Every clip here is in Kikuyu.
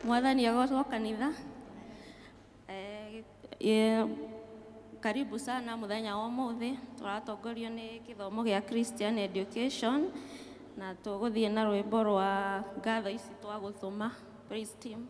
Mwathani agocwo kanitha. Karibu sana muthenya wa umuthi turatongorio ni kithomo gia Christian Education na tuguthie na rwimbo rwa ngatho ici twaguthuma. Praise team.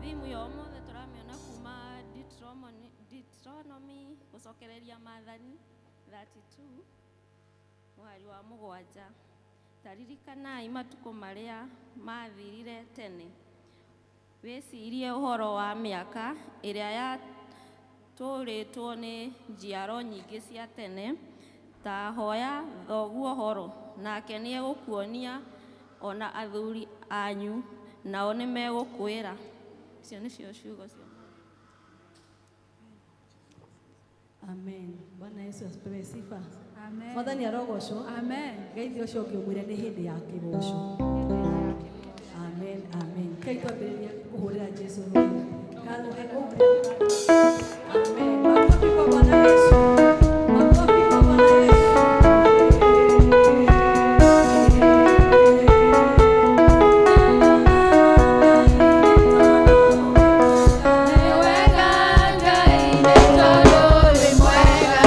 Thimu ya ũmũthĩ tũramĩona kuma Deuteronomy gũcokereria maathani 32 mũhari wa 7. Taririkanai matukũ marĩa mathirire tene, wĩcirie ũhoro wa mĩaka ĩrĩa yatũũrĩtwo nĩ njiaro nyingĩ cia tene. Ta hoya thoguo ũhoro, nake nĩegũkuonia, ona athuri anyu nao nĩmegũkwĩra. Icio nĩcio ciugo cia. Amen. Bwana Yesu asipewe sifa. Amen. Mwathani arogocwo. Amen. Geithio ũcio ũngĩ ũmwĩre nĩ hĩndĩ ya kĩgoco. Amen, amen. Kei twambĩrĩria kũhũrĩra Jesu rũhĩ. Karũhĩ ũguo. Amen. Makofi kwa Bwana Yesu. Makofi kwa Bwana Yesu. Ngai, nĩ tondũ wĩ mwega.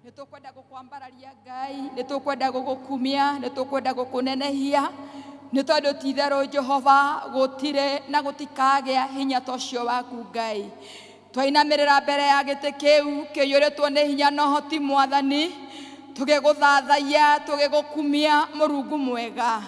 Nĩ tũkwenda gũkwambararia Ngai, nĩ tũkwenda gũgũkumia, nĩ tũkwenda gũkũnenehia, nĩ tondũ ti itherũ Jehova gũtirĩ na gũtikagĩa hinya ta ũcio waku Ngai. Twainamĩrĩra mbere ya gĩtĩ kĩu kĩiyũrĩtwo nĩ hinya na ũhoti Mwathani, tũgĩgũthathaiya, tũgĩgũkumia Mũrungu mwega.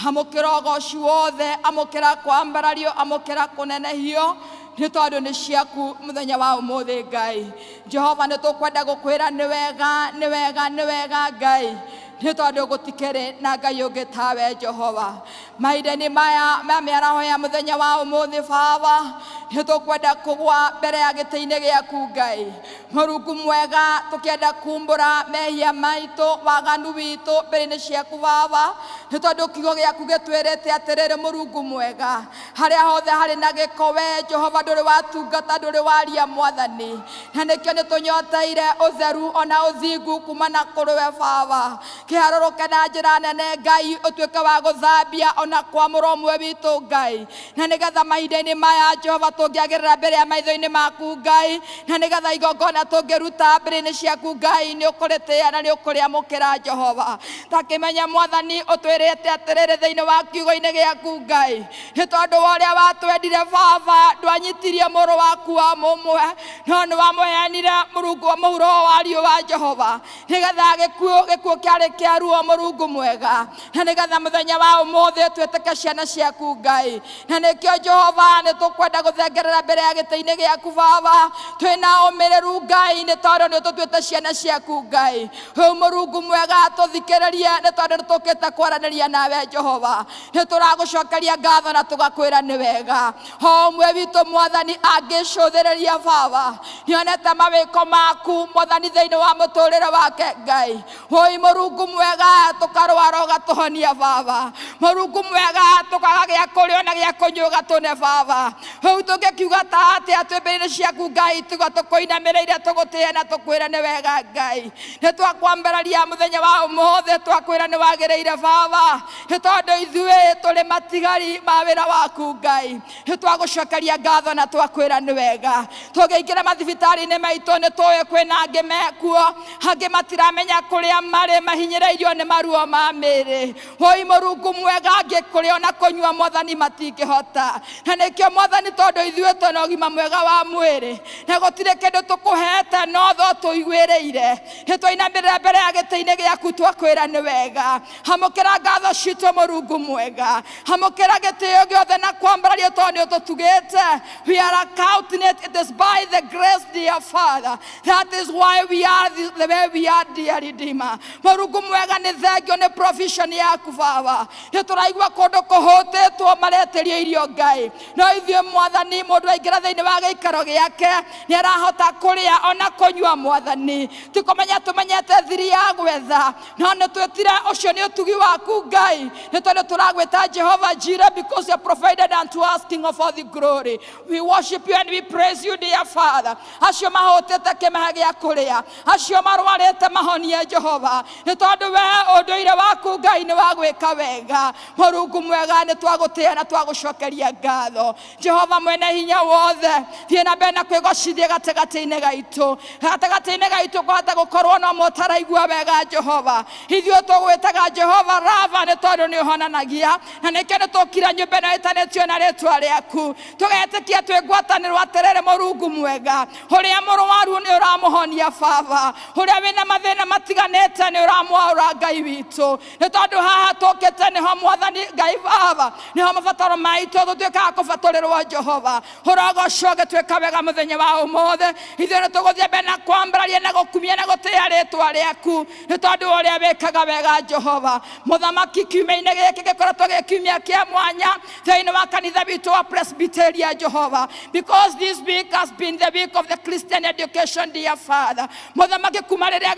Amũkĩra ũgoci wothe, amũkĩra kwambarario, amũkĩra kũnenehio, nĩ tondũ nĩ ciaku mũthenya wa ũmũthĩ Ngai. Jehova nĩ tũkwenda gũkwĩra nĩ wega, nĩ wega, nĩ wega Ngai, nĩ tondũ gũtikĩrĩ na Ngai ũngĩ tawe Jehova. Mahinda-inĩ maya ma mĩaraho ya mũthenya wa ũmũthĩ Baba, nĩ tũkwenda kũgwa mbere ya gĩtĩ-inĩ gĩaku Ngai. Mũrungu mwega, tũkĩenda kumbũra mehia maitũ, waganu witũ mbere-inĩ ciaku Baba, nĩ tondũ kiugo gĩaku gĩtwĩrĩte atĩrĩrĩ Mũrungu mwega, harĩa hothe harĩ na gĩko we Jehova ndũrĩ watungata, ndũrĩ waria Mwathani, na nĩkĩo nĩ tũnyoteire ũtheru ona ũthingu kuma na kũrĩ we Baba. Kĩharũrũke na njĩra nene Ngai, ũtuĩke wa gũthambia ona kwamũra ũmwe witũ Ngai, na nĩgetha mahinda-inĩ maya Jehova tũngĩagĩrĩra mbere ya maitho-inĩ maku Ngai, na nĩgetha igongona tũngĩruta mbere-inĩ ciaku Ngai nĩ ũkũrĩtĩĩa na nĩ ũkũrĩamũkĩra Jehova. Takĩmenya Mwathani ũtwĩrĩte atĩrĩrĩ thĩinĩ wa kiugo-inĩ gĩaku Ngai, nĩ tondũ wa ũrĩa watwendire Baba, ndwanyitirie mũrũ waku wa mũmwe, no nĩ wamũheanire Mũrungu wa mũhuro wa riũa Jehova, nĩgetha gĩkuũ kĩarĩ kĩa ruo Mũrungu mwega, na nĩgetha mũthenya wa ũmũthĩ twĩtĩke ciana ciaku Ngai. Na nĩkĩo Jehova nĩ tũkwenda gũthengerera mbere ya gĩtĩ-inĩ gĩaku Baba twĩna ũmĩrĩru Ngai, nĩ tondũ nĩ ũtũtuĩte ciana ciaku Ngai. Rĩu Mũrungu mwega tũthikĩrĩrie, nĩ tondũ nĩ tũkĩte kwaranĩria nawe Jehova. Nĩ tũragũcokeria ngatho na tũgakwĩra nĩ wega. O ũmwe witũ Mwathani angĩcũthĩrĩria Baba, nĩonete mawĩko maku Mwathani thĩinĩ wa mũtũrĩre wake Ngai. Woi Mũrungu mwega, tũkarwara ũgatũhonia Baba. Mũrungu mwega, tũkaga gĩa kũrĩa ona gĩa kũnyua ũgatũne Baba. Rĩu tũngĩkiuga ta atĩa twĩ mbere-inĩ ciaku Ngai, tiga tũkũinamĩrĩire tũgũtĩe na tũkwĩre nĩ wega Ngai. Nĩ twakwambararia mũthenya wa ũmũthĩ, twakwĩra nĩ wagĩrĩire Baba, nĩ tondũ ithuĩ tũrĩ matigari ma wĩra waku Ngai. Nĩ twagũcokeria ngatho na twakwĩra nĩ wega. Tũngĩingĩra mathibitarĩ-inĩ maitũ nĩ tũĩ kwĩna angĩ mekuo, angĩ matiramenya kũrĩa marĩ, mahinyĩrĩirio nĩ maruo ma mĩĩrĩ. Woi Mũrungu mwega, angĩ kũrĩa ona kũnyua Mwathani matingĩhota. Na nĩkĩo Mwathani, tondũ ithuĩ twĩna ũgima mwega wa mwĩrĩ na gũtirĩ kĩndũ tũkũhete no tho tũiguĩrĩire, nĩ twainamĩrĩra mbere ya gĩtĩ-inĩ gĩaku twakwĩra nĩ wega. Amũkĩra ngatho citũ Mũrungu mwega, amũkĩra gĩtĩo gĩothe na kwambarario tondũ nĩ ũtũtugĩte. We are accounting it, it is by the grace, dear Father. That is why we are the way we are, dear Redeemer. Mũrungu mwega, nĩ thengio nĩ provision yaku Baba. Nĩ tũraigua kũndũ kũhũtĩtwo maretĩrio irio Ngai, no ithuĩ Mwathani, mũndũ aingĩra thĩinĩ wa gĩikaro gĩake nĩ arahota kũrĩa ona kũnyua Mwathani. Ti kũmenya tũmenyete thiri ya gwetha, no nĩ twĩtire ũcio nĩ ũtugi waku Ngai, nĩ tondũ tũragwĩta Jehovah Jireh, because you have provided unto us, King of all the glory. We worship you and we praise you, dear Father. Acio mahũtĩte kĩmahe gĩa kũrĩa, acio marwarĩte mahonie Jehova, nĩ tondũ we ũndũire waku Ngai nĩ wa gwĩka wega. Mũrungu mwega, nĩ twagũtĩĩa na twagũcokeria ngatho. Jehova mwene hinya wothe, thiĩ na mbere na kwĩgocithia gatagatĩ-inĩ gaitũ, gatagatĩ-inĩ gaitũ kũhota gũkorwo no mũtaraigua wega Jehova. Ithuĩ tũgwĩtaga Jehova Rava, nĩ tondũ nĩ ũhonanagia, na nĩkĩo nĩ tũkira nyũmba ĩno ĩtanĩtio na rĩtwa rĩaku, tũgetĩkia twĩ ngwatanĩro atĩrĩrĩ Mũrungu mwega, ũrĩa mũrwaru nĩ ũramũhonia Baba, ũrĩa wĩna mathĩna matiganĩte nĩ ũramwaũra Ngai witũ, nĩ tondũ haha tũkĩte nĩho Mwathani Ngai Baba, nĩho mabataro maitũ tũtuĩkaga kũbatũrĩrwo Jehova. Ũrogocwo gĩtuĩka wega mũthenya wa ũmũthĩ. Ithuĩ nĩ tũgũthiĩ mbere na kwambararia na gũkumia na gũtĩĩa rĩtwa rĩaku, nĩ tondũ wa ũrĩa wĩkaga wega Jehova. Mũthamaki, kiumia-inĩ gĩkĩ gĩkoretwo gĩ kiumia kĩa mwanya thĩinĩ wa kanitha witũ wa Presbyteria Jehova, because this week has been the week of the Christian education, dear Father. Mũthamaki, kuma rĩrĩa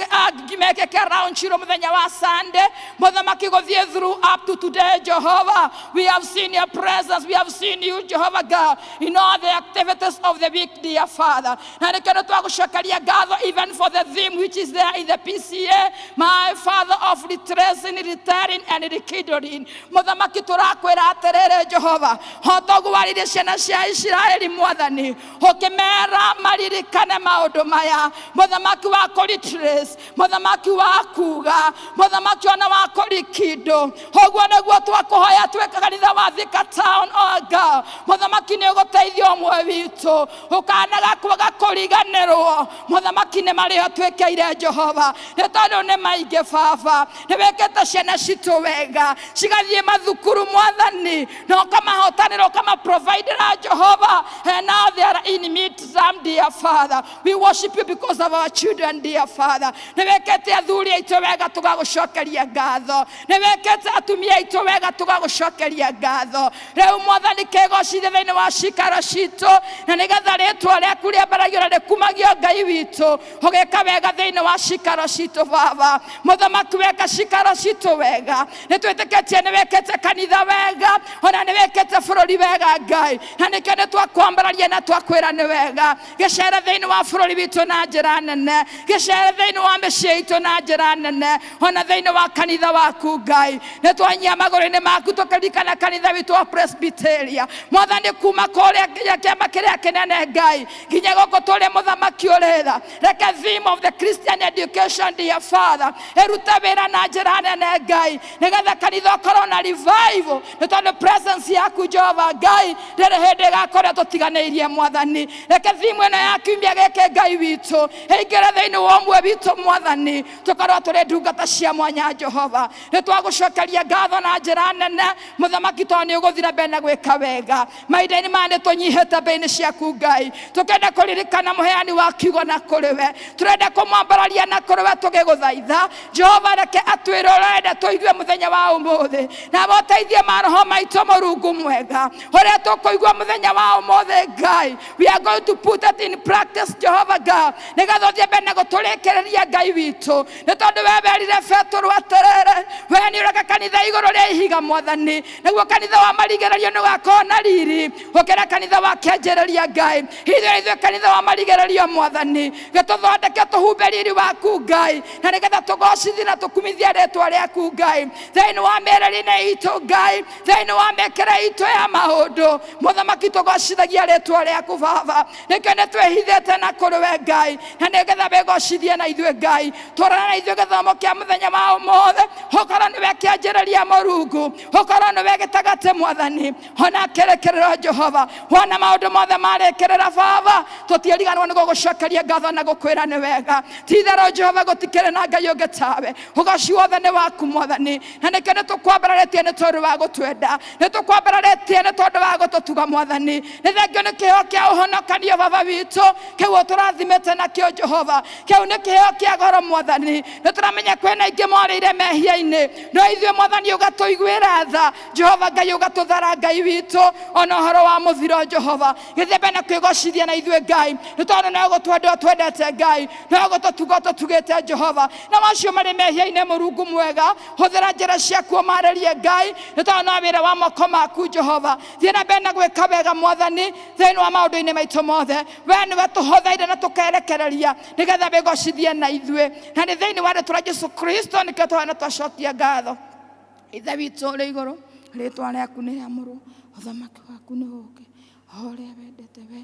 kiumia gĩkĩ kĩa launchirwo mũthenya Muthenya wa Sunday Muthamaki guthie through up to today Jehovah. We have seen your presence, we have seen you Jehovah God in all the activities of the week, dear Father. Na nĩkĩo nĩ twagũcokeria ngatho even for the theme which is there in the PCA, my Father, of retracing, returning and rekindling. Mũthamaki tũrakwĩra atĩrĩrĩ Jehova, hotoguo waririe ciana cia Isiraeli Mwathani, ũkĩmera maririkane maũndũ maya, mũthamaki wa kũretrace, mũthamaki wa kuga, mũthamaki ona wa kũrikindo. Ũguo nĩguo twakũhoya twĩka kanitha wa Thika Town, oh God. Mũthamaki nĩ ũgũteithia ũmwe witũ ũkanaga kwaga kũriganĩrwo. Mũthamaki nĩ marĩa twĩkĩire Jehova, nĩ tondũ nĩ maingĩ baba. Nĩ wĩkĩte ciana citũ wega cigathiĩ mathukuru Mwathani, na ũkamahotanĩra, ũkamaprovidera Jehova, and now they are in mid-term, dear Father. We worship you because of our children, dear Father. Nĩ wĩkĩte athuri aitũ wega, tũgagũcokeria ngatho. Nĩ wĩkĩte atumia aitũ wega, tũgagũcokeria ngatho. Rĩu Mwathani kĩgocithie thĩinĩ wa cikaro citũ, na nĩgetha rĩtwa rĩaku rĩambaragio na rĩkumagio Ngai witũ, ũgĩka wega thĩinĩ wa cikaro citũ baba. Mũthamaki weka cikaro citũ wega, nĩ twĩtĩkĩtie nĩ wĩkĩte kanitha wega, ona nĩ wĩkĩte bũrũri wega Ngai, na nĩkĩo nĩ twakwambararia na twakwĩra nĩ wega. Gĩcere thĩinĩ wa bũrũri witũ na njĩra nene, gĩcere thĩinĩ wa mĩciĩ itũ na njĩra nene, ona thĩinĩ wa kanitha waku Ngai. Nĩ twanyia magũrũ-inĩ maku tũkĩririkana kanitha witũ wa Presbyteria Mwathani, kuma kũrĩa nginya kĩama kĩrĩa kĩnene Ngai, nginya gũkũ tũrĩ mũthamaki ũrĩ tha. Reke theme of the Christian education, dear Father, ĩrute wĩra na njĩra nene Ngai, nĩgetha kanitha ũkorwo na revival, nĩ tondũ presence yaku Jehova Ngai ndĩrĩ hĩndĩ ĩgakorwo tũtiganĩirie Mwathani. Reke theme ĩno ya kiumia gĩkĩ Ngai witũ ĩingĩre thĩinĩ wa ũmwe witũ Mwathani, tũkorwo tũrĩ ndungata cia mwanya Jehova. Nĩ twagũcokeria ngatho na njĩra nene mũthamaki, tondũ nĩ ũgũthira mbere na gwĩka wega. Mahinda-inĩ maya nĩ tũnyihĩte mbere-inĩ ciaku Ngai, tũkĩenda kũririkana mũheani wa kiugo na kũrĩ we, tũrenda kũmwambararia na kũrĩ we, tũgĩgũthaitha Jehova, reke atwĩre ũrenda tũigue mũthenya wa ũmũthĩ, na ũteithie maroho maitũ mũrungu mwega ũrĩa tũkũigua mũthenya wa ũmũthĩ Ngai. We are going to put it in practice, Jehovah God, nĩgetha ũthiĩ mbere na gũtũrĩkĩrĩria Ngai witũ, nĩ tondũ we werire Petũrũ atĩrĩrĩ, we nĩ ũreka kanitha igũrũ rĩa ihiga Mwathani, nĩguo kanitha wa marigĩrĩrio nĩ ũgakorwo na riri gũkĩra kanitha wa kĩanjĩrĩria Ngai. Ithuĩ ithuĩ kanitha wa marigĩrĩrio Mwathani, gĩtũthondeke tũhumbe riri waku Ngai, na nĩgetha tũgocithie na tũkumithie rĩtwa rĩaku Ngai thĩinĩ wa mĩrĩre-inĩ itũ Ngai, thĩinĩ wa mĩkĩre itũ ya maũndũ mũthamaki, tũgocithagia rĩtwa rĩaku baba. Nĩkĩo nĩ twĩhithĩte na kũrĩ we Ngai, na nĩgetha wĩgocithie na ithuĩ Ngai. Twarana na ithuĩ gĩthomo kĩa mũthenya wa ũmũthĩ, ũkorwo nĩwe kĩanjĩrĩria mũrungu, ũkorwo nĩwe gĩtagatĩ Mwathani, ona kĩrĩkĩrĩro Jehova. Wona maũndũ mothe marĩkĩrĩra baba, tũtiariganĩrwo nĩ gũgũcokeria ngatho na gũkwĩra nĩ wega. Ti-itherũ Jehova, gũtikĩrĩ na Ngai ũngĩ tawe. Ũgoci wothe nĩ waku Mwathani, na nĩkĩo nĩ tũkwambararĩtie nĩ tondũ wa gũtwenda, nĩ tũkwambararĩtie nĩ tondũ wa gũtũtuga Mwathani. Nĩ thengio nĩ kĩheo kĩa ũhonokanio baba witũ kĩu ũtũrathimĩte nakĩo Jehova, kĩu nĩ kĩheo kĩa goro Mwathani. Nĩ tũramenya kwĩna aingĩ morĩire mehia-inĩ, no ithuĩ Mwathani ũgatũiguĩra tha Jehova Ngai, ũgatũthara Ngai witũ ona ũhoro wa mũthiro Jehova. Gĩthiĩ mbere na kwĩgocithia na ithuĩ Ngai, nĩ tondũ no gũtwenda ũtwendete Ngai, no gũtũtuga ũtũtugĩte Jehova. Na macio marĩ mehia-inĩ mũrungu mwega, hũthĩra njĩra ciaku ũmarĩrie Ngai, nĩ tondũ no wĩra wa moko maku Jehova. Thiĩ na mbere na gwĩka wega Mwathani thĩinĩ wa maũndũ-inĩ maitũ mothe. We nĩwe tũhũthĩire na tũkerekereria nĩgetha wĩgocithie na ithuĩ, na nĩ thĩinĩ wa rĩtwa rĩa Jesu Kristo nĩkĩo tũhana twacokia ngatho. Ithe witũ ũrĩ igũrũ, rĩtwa rĩaku nĩ rĩamũrwo, ũthamaki waku nĩ ũũke, o ũrĩa wendete we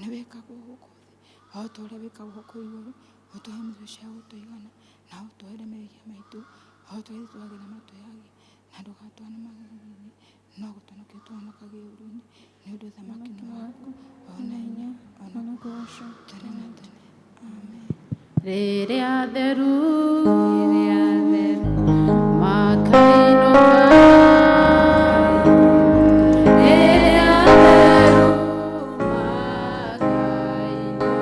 nĩ wĩkagwo gũkũ thĩ o ta ũrĩa wĩkagwo kũu igũrũ. Ũtũhe irio cia gũtũigana, na ũtũhere mehia maitũ o ta ũrĩa ithuĩ matwĩhagia, na ndũgatwane magerio-inĩ, no gũtũhonokia ũtũhonokagie ũũru-inĩ, nĩ ũndũ ũthamaki nĩ waku, ona hinya, ona tene na tene. Amen. Rĩrĩa theru, rĩrĩa theru makainũka, rĩrĩa theru makainũka,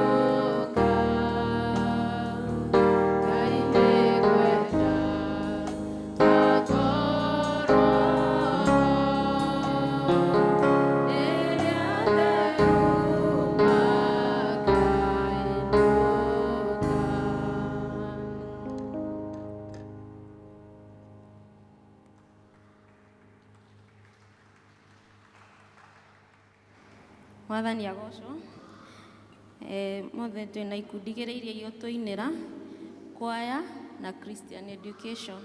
Ngai nĩngwenda ngakorwo ho rĩrĩa theru makainũka. Mwathani agocwo. Mothe twĩna ikundi igĩrĩ iria igũtũinĩra, kwaya na Christian Education.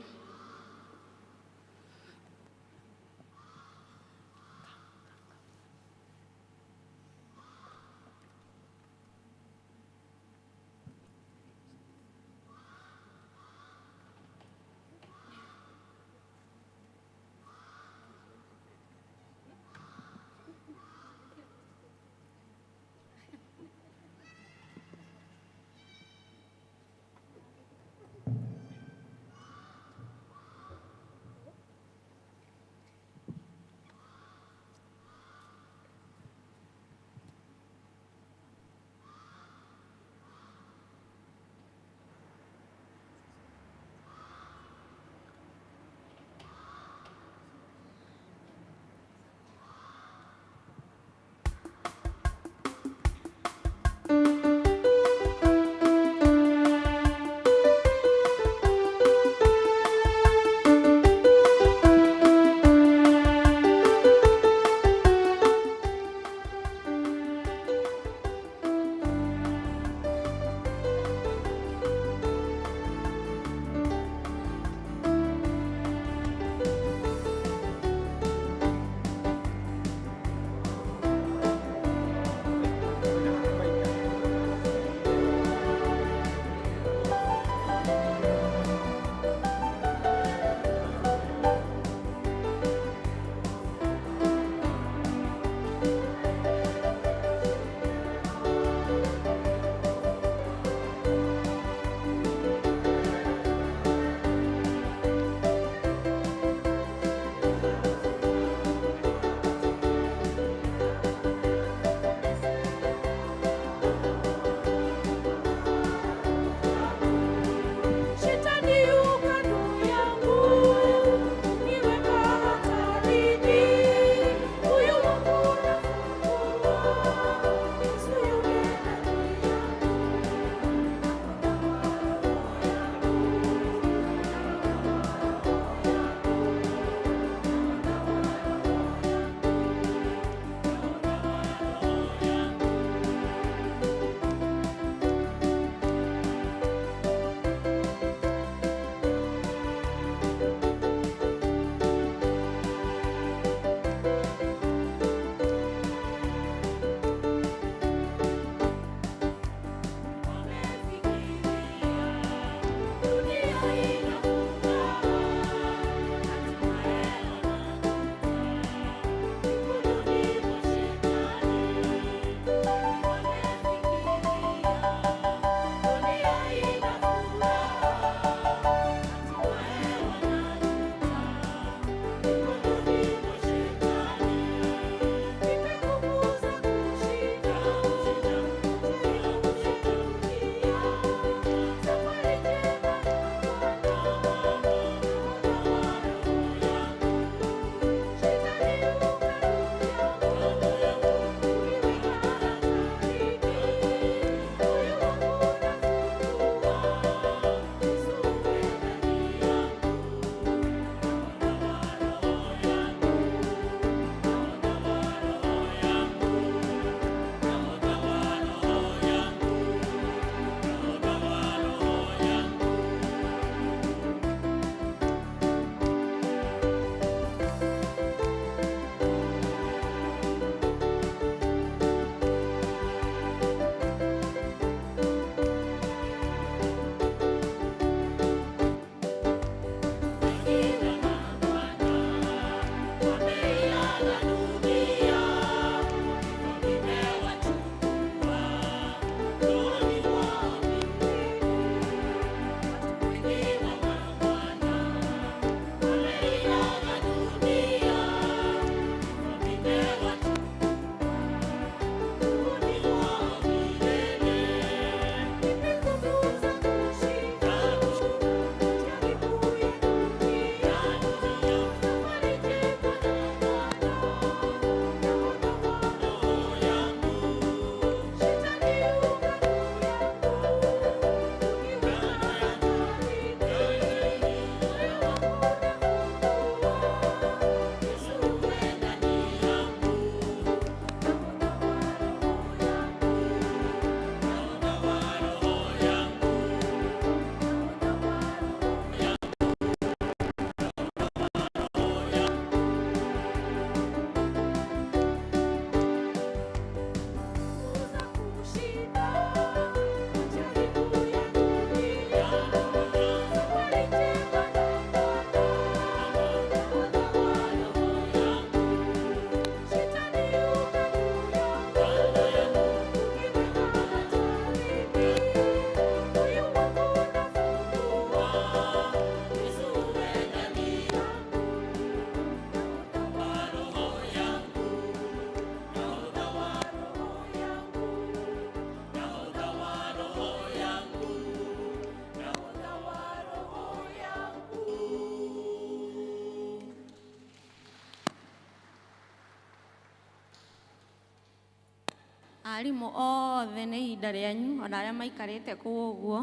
Arimũ othe nĩ ihinda rĩanyu, ona arĩa maikarĩte kũu ũguo,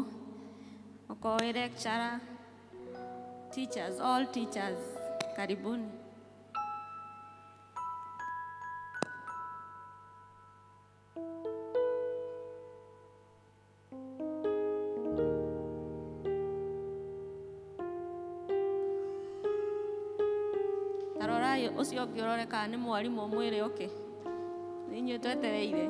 okorwo wĩ lecturer, teachers, all teachers, karibuni. Ta rorai ũcio ũngĩ ũrore kana nĩ mwarimũ ũmwĩre oke. Nĩ inyuĩ twetereire.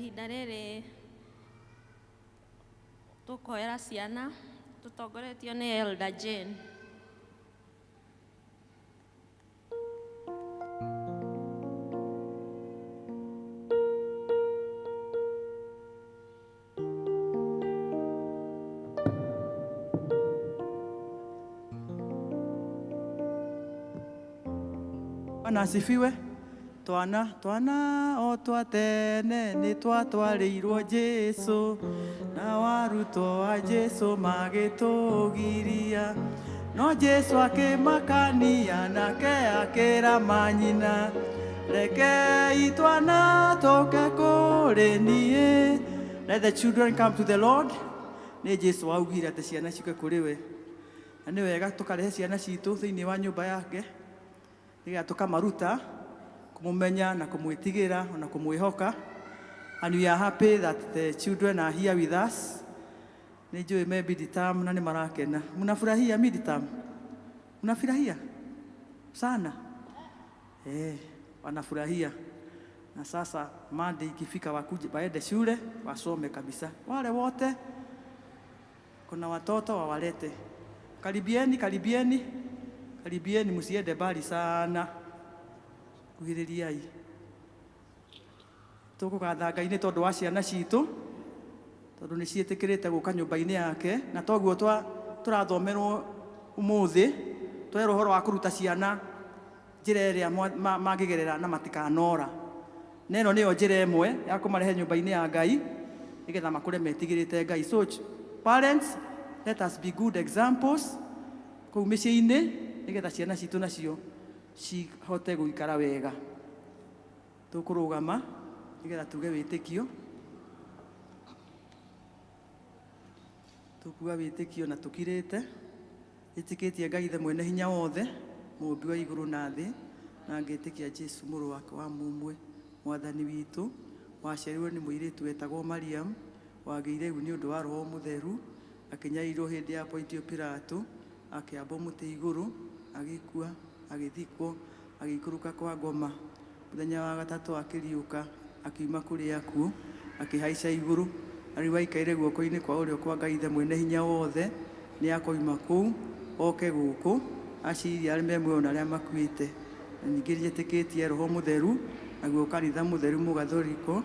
Ihinda rĩrĩ tũkoera ciana tũtongoretio nĩ Elder Jane. Bwana asifiwe. Twana twana o twatene nĩ twatwarĩirwo Jesu, na warutwo wa Jesu magĩtũgiria. No Jesu akĩmakania nake akĩra manyina, rekei twana tũke kũrĩ niĩ. Let the children come to the Lord. Nĩ Jesu augire atĩ ciana ciũke kũrĩ we. Na nĩ wega tũkarehe ciana citũ thĩinĩ wa nyũmba yake nĩgetha tũkamaruta kũmũmenya na kũmwĩtigĩra ona kũmwĩhoka. And we are happy that the children are here with us. Nĩ njũĩ me mid-term na nĩ marakena. Mnafurahia mid-term? Mnafurahia sana? Wanafurahia. Na sasa Monday ikifika wakuje waende shule wasome kabisa. Wale wote kuna watoto wawalete. Karibieni, karibieni, karibieni, msiende mbali sana. Kuhĩrĩriai. Tũkũgatha Ngai nĩ tondũ wa ciana citũ, tondũ nĩ ciĩtĩkĩrĩte gũka nyũmba-inĩ yake, na toguo tũrathomerwo ũmũthĩ, twerwo ũhoro wa kũruta ciana njĩra ĩrĩa mangĩgerera na matikanora. Na ĩno nĩyo njĩra ĩmwe ya kũmarehe nyũmba-inĩ ya Ngai, nĩgetha makũre metigĩrĩte Ngai. So parents, let us be good examples kũu mĩciĩ-inĩ, nĩgetha ciana citũ nacio cihote gũikara wega. Tũkũrũgama nĩgetha tuge wĩtĩkio. Tũkuga wĩtĩkio na tũkirĩte. Ĩtĩkĩtie Ngai Ithe mwene hinya wothe, mũũmbi wa igũrũ na thĩ, na ngetĩkia Jesũ mũrũ wake wa mũmwe, mwathani witũ, waciarirwo nĩ mũirĩtu wetagwo Mariam, wagĩire ihu nĩ ũndũ wa Roho Mũtheru, akĩnyarirwo hĩndĩ ya Pontio Pilato, akĩambwo mũtĩ igũrũ, agĩkua, agĩthikwo, agĩikũrũka kwa ngoma. Mũthenya wa gatatũ akĩriũka, akiuma kũrĩ akuũ, akĩhaica igũrũ, na rĩu aikaire guoko-inĩ kwa ũrĩo kwa Ngai Ithe mwene hinya wothe, nĩ akoima kũu, oke gũkũ, acirie arĩa me muoyo na arĩa makuĩte. Na ningĩ nĩnjĩtĩkĩtie Roho Mũtheru, naguo kanitha mũtheru mũgathoriko,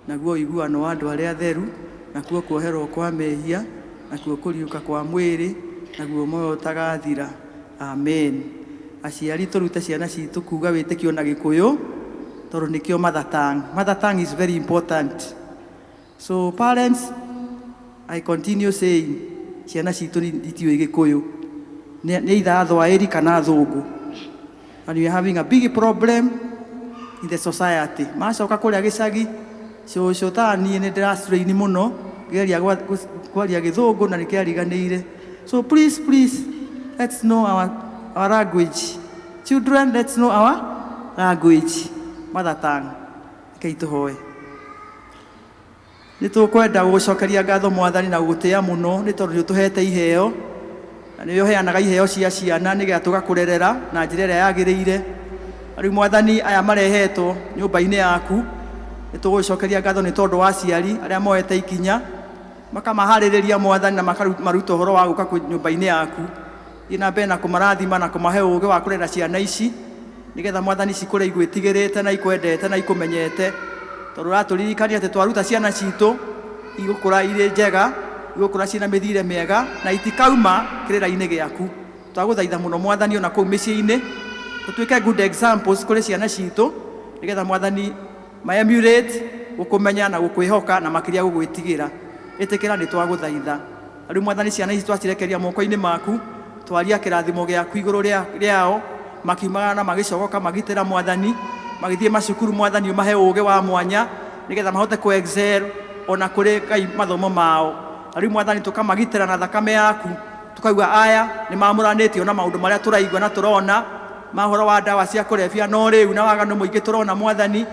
naguo ũiguano wa andũ arĩa atheru, nakuo kuoherwo kwa mehia, nakuo kũriũka kwa mwĩrĩ, naguo muoyo ũtagathira. Amen. Aciari tũrute ciana citũ kuga wĩtĩkio na Gĩkũyũ, tondũ nĩkĩo mother tongue. Mother tongue is very important. So parents, I continue saying, ciana citũ itiũĩ Gĩkũyũ. Nĩ either Athwaĩri kana Athũngũ. And we are having a big problem in the society. Macoka kũrĩa gĩcagi, cũcũ ta niĩ nĩ ndĩrastrain mũno, ngĩgeria kwaria Gĩthũngũ na nĩkĩariganĩire. So please, please, let's know our language. Children, let's know our language. Mother tongue. Rekei tũhoe. Nĩ tũkwenda gũgũcokeria ngatho Mwathani na gũgũtĩĩa mũno nĩ tondũ nĩ ũtũhete iheo, na nĩ ũheanaga iheo cia ciana nĩgetha tũgakũrerera na njĩra ĩrĩa yagĩrĩire. Rĩu Mwathani, aya marehetwo nyũmba-inĩ yaku, nĩ tũgũgũcokeria ngatho nĩ tondũ wa aciari arĩa moete ikinya makamaharĩrĩria Mwathani na makamaruta ũhoro wa gũka nyũmba-inĩ yaku. Thiĩ na mbere na kũmarathima na kũmahe ũũgĩ wa kũrera ciana ici nĩgetha Mwathani cikũre igwĩtigĩrĩte na ikwendete na ikũmenyete, tondũ ũratũririkania atĩ twaruta ciana citũ igũkũra irĩ njega, igũkũra ciĩna mĩthiĩre mĩega na itikauma kĩrĩra-inĩ gĩaku. Twagũthaitha mũno Mwathani ona kũu mĩciĩ-inĩ tũtuĩke good examples kũrĩ ciana citũ nĩgetha Mwathani ma emulate gũkũmenya na gũkwĩhoka na makĩria gũgwĩtigĩra. Ĩtĩkĩra nĩ twagũthaitha. Rĩu Mwathani ciana ici twacirekeria moko-inĩ maku, twaria kĩrathimo gĩaku igũrũ rĩao, makiumagara na magĩcogoka magitĩra Mwathani, magĩthiĩ macukuru Mwathani ũmahe ũũgĩ wa mwanya nĩgetha mahote kũ excel ona kũrĩ Ngai mathomo mao. Na rĩu Mwathani tũkamagitĩra na thakame yaku, tukauga aya nĩ mamũranĩtio na maũndũ marĩa tũraigua na tũrona ma ũhoro wa ndawa cia kũrebia, no rĩu na waganu mũingĩ tũrona Mwathani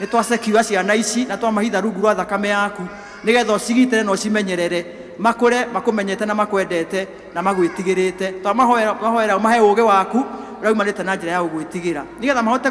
nĩ twasecure ciana ici na twamahitha rungu rwa thakame yaku nĩgetha ũcigitĩre na ũcimenyerere makũre makũmenyete na makwendete na magwĩtigĩrĩte. Twamahoera ũmahe ũũgĩ waku ũrĩa umanĩte na njĩra ya gũgwĩtigĩra nĩgetha mahote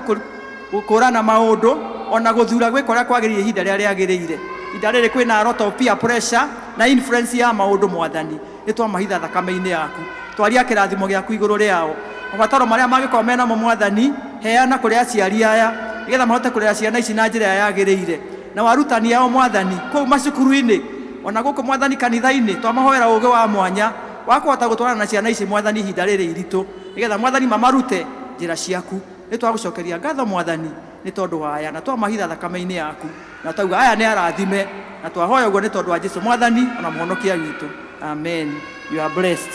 gũkũrana maũndũ ona gũthura gwĩka ũrĩa kwagĩrĩire ihinda rĩrĩa rĩagĩrĩire. Ihinda rĩrĩ kwĩna a lot of peer pressure na influence ya maũndũ Mwathani, nĩ twamahitha thakame-inĩ yaku, twaria kĩrathimo gĩaku igũrũ rĩao. Mabataro marĩa mangĩkorwo menamo Mwathani, heana kũrĩ aciari aya nĩgetha mahote kũrera ciana ici na njĩra ĩrĩa yagĩrĩire. Na warutani ao Mwathani kũu macukuru-inĩ ona gũkũ Mwathani kanitha-inĩ, twamahoera ũũgĩ wa mwanya wa kũhota gũtwarana na ciana ici Mwathani ihinda rĩrĩ iritũ, nĩgetha Mwathani mamarute njĩra ciaku. Nĩ twagũcokeria ngatho Mwathani nĩ tondũ wa aya, na twamahitha thakame-inĩ yaku, na twauga aya nĩ arathime, na twahoya ũguo nĩ tondũ wa Jesũ Mwathani ona mũhonokia witũ. Amen. You are blessed.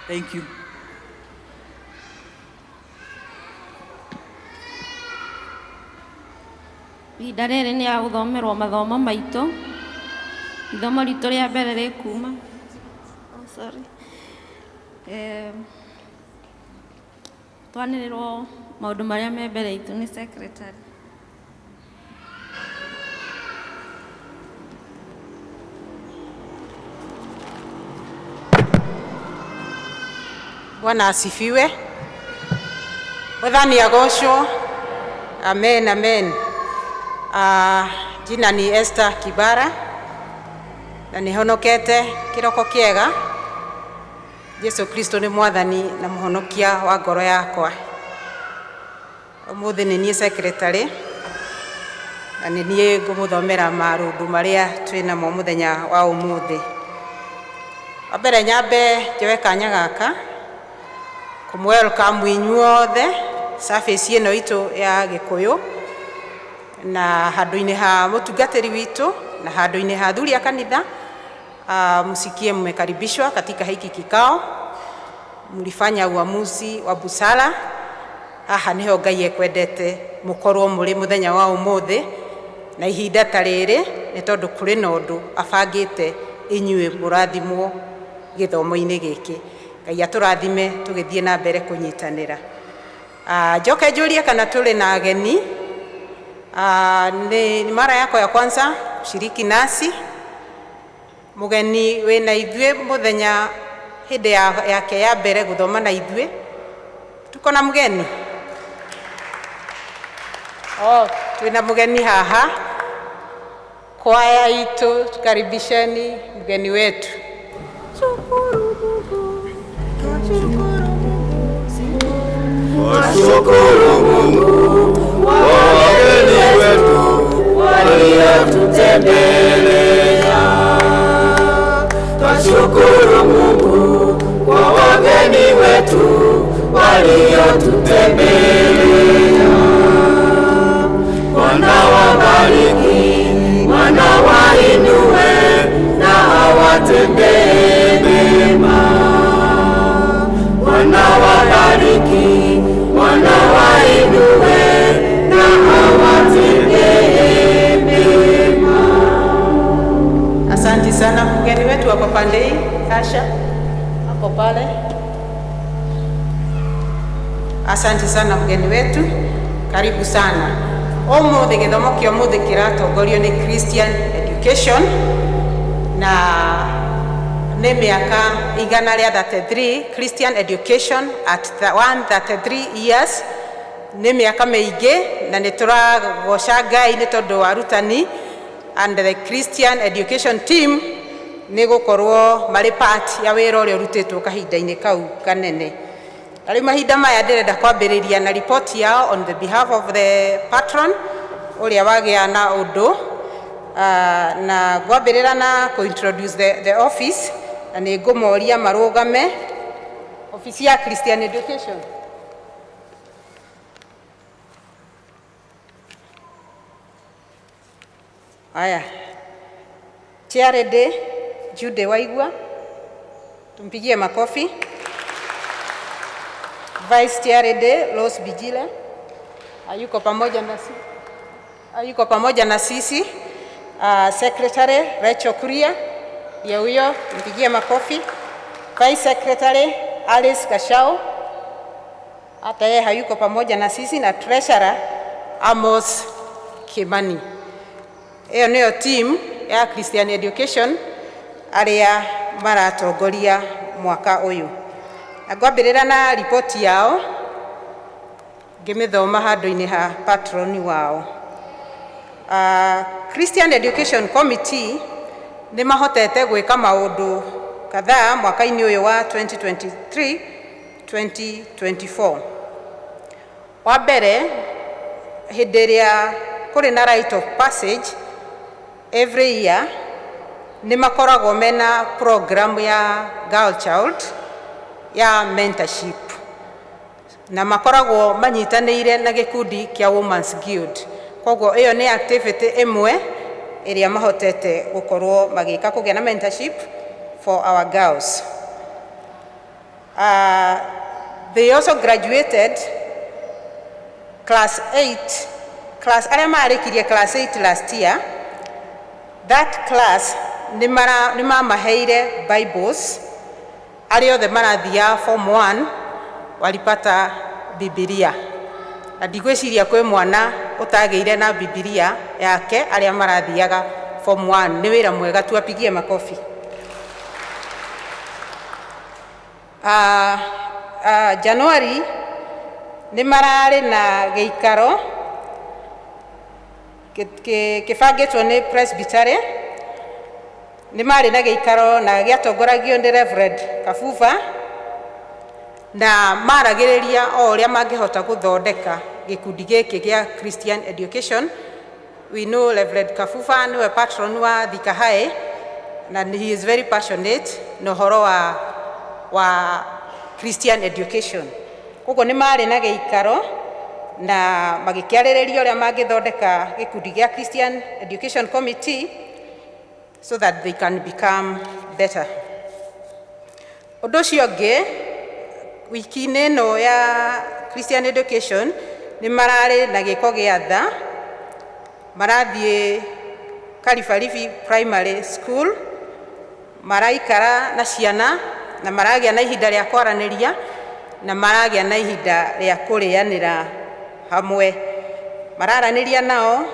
Thank you. Ihinda rĩrĩ nĩ ya gũthomerwo mathomo maitũ. Ithomo ritũ rĩa mbere rĩkuma, oh, sorry. Twanĩrĩrwo maũndũ marĩa me mbere itũ nĩ secretary. Bwana asifiwe. Mwathani agocwo. Amen, amen. Jina ni Esther Kibara na nĩhonokete kĩroko kĩega. Jesu Kristo nĩ mwathani na mũhonokia wa ngoro yakwa. Ũmũthĩ nĩ niĩ secretary na nĩ niĩ ngũmũthomera marũndũ marĩa twĩ namo mũthenya wa ũmũthĩ. Wa mbere nyambe njoe kanya gaka kũmwelcome inyuothe service ĩno itũ ya Gĩkũyũ na handũ-inĩ ha mũtungatĩri witũ na handũ-inĩ ha athuri a kanitha. Msikie mmekaribishwa katika hiki kikao. Mlifanya uamuzi wa busara. Haha niho Ngai ekwendete mukorwo muri muthenya wa umuthi na ihinda ta rĩrĩ, nĩ tondũ kũrĩ na ũndũ abangĩte inyuĩ mũrathimwo gĩthomo-inĩ gĩkĩ. Ngai atũrathime tũgĩthiĩ na mbere kũnyitanĩra. Njoke njũrie kana tũrĩ na ageni. Ni mara yako ya kwanza kushiriki nasi. Mũgeni wĩna ithuĩ mũthenya hĩndĩ yake ya mbere gũthoma na ithuĩ. Tuko na mgeni? Oh, twĩna mũgeni haha. Kwaya itũ, tukaribisheni mgeni wetu. Washukuru Mungu kwa wageni wetu waliotutembelea. Twashukuru Mungu kwa wageni wetu waliotutembelea. Bwana wabariki, Bwana wainue na awatendee mema. Bwana wabariki, Bwana wainue na awatendee mema. Asante sana. Mgeni wetu wako pande hii, Asha hapo pale. Asante sana mgeni wetu, karibu sana. Ũmũthĩ gĩthomo kĩa ũmũthĩ kĩratongorio nĩ Christian Education na nĩ mĩaka 133. Christian Education at the 133 years nĩ mĩaka mĩingĩ, na nĩ tũragoca Ngai nĩ tondũ wa arutani and the Christian Education team nĩ gũkorwo marĩ part ya wĩra ũrĩa ũrutĩtwo kahinda-inĩ kau kanene. Na rĩu mahinda maya ndĩrenda kwambĩrĩria na report yao on the behalf of the patron ũrĩa wagĩa na ũndũ, na ngwambĩrĩra na kũ-introduce the office, na nĩ ngũmoria marũgame. Office ya Christian Education. Haya. Chairlady Jude Waigua, tumpigie makofi. Vice Chairlady Rose Bijile hayuko pamoja na sisi, hayuko pamoja na sisi. Secretary Rachel Kuria ndiye huyo, mpigie makofi. Vice Secretary Alice Kashau hata yeye hayuko pamoja na sisi, na Treasurer Amos Kimani. Ĩyo nĩyo team ya Christian Education arĩa maratongoria mwaka ũyũ. Na ngwambĩrĩra na ripoti yao ngĩmĩthoma handũ-inĩ ha patroni wao. Christian Education Committee nĩ mahotete gwĩka maũndũ kadhaa mwaka-inĩ ũyũ wa 2023 2024. Wa mbere, hĩndĩ ĩrĩa kũrĩ na rite of passage every year, nĩ makoragwo mena program ya Girl Child ya mentorship, na makoragwo manyitanĩire na gĩkundi kĩa Women's Guild. Koguo ĩyo nĩ activity ĩmwe ĩrĩa mahotete gũkorwo magĩka, kũgĩa na mentorship for our girls. They also graduated class 8, class arĩa marĩkirie class 8 last year. That class nĩ mamaheire Bibles. Arĩa othe marathiaga form 1 walipata Bibilia, na ndigwĩciria kwĩ mwana ũtagĩire na Bibilia yake arĩa marathiaga form 1. Nĩ wĩra mwega, tuwapigie makofi. Januari nĩ mararĩ na gĩikaro kĩbangĩtwo nĩ presbytery. Nĩ marĩ na gĩikaro na gĩatongoragio nĩ Reverend Kabuba, na maragĩrĩria o ũrĩa mangĩhota gũthondeka gĩkundi gĩkĩ gĩa Christian Education. We know Reverend Kabuba nĩwe patron wa Thika High, na he is very passionate na ũhoro wa Christian education. Koguo nĩ marĩ na gĩikaro na magĩkĩarĩrĩria ũrĩa mangĩthondeka gĩkundi gĩa Christian Education Committee so that they can become better. Ũndũ ũcio ũngĩ, wiki-inĩ ĩno ya Christian Education nĩ mararĩ na gĩko gĩa tha, marathiĩ Karibaribi Primary School, maraikara na ciana na maragĩa na ihinda rĩa kwaranĩria na maragĩa na ihinda rĩa kũrĩanĩra hamwe. Mararanĩria nao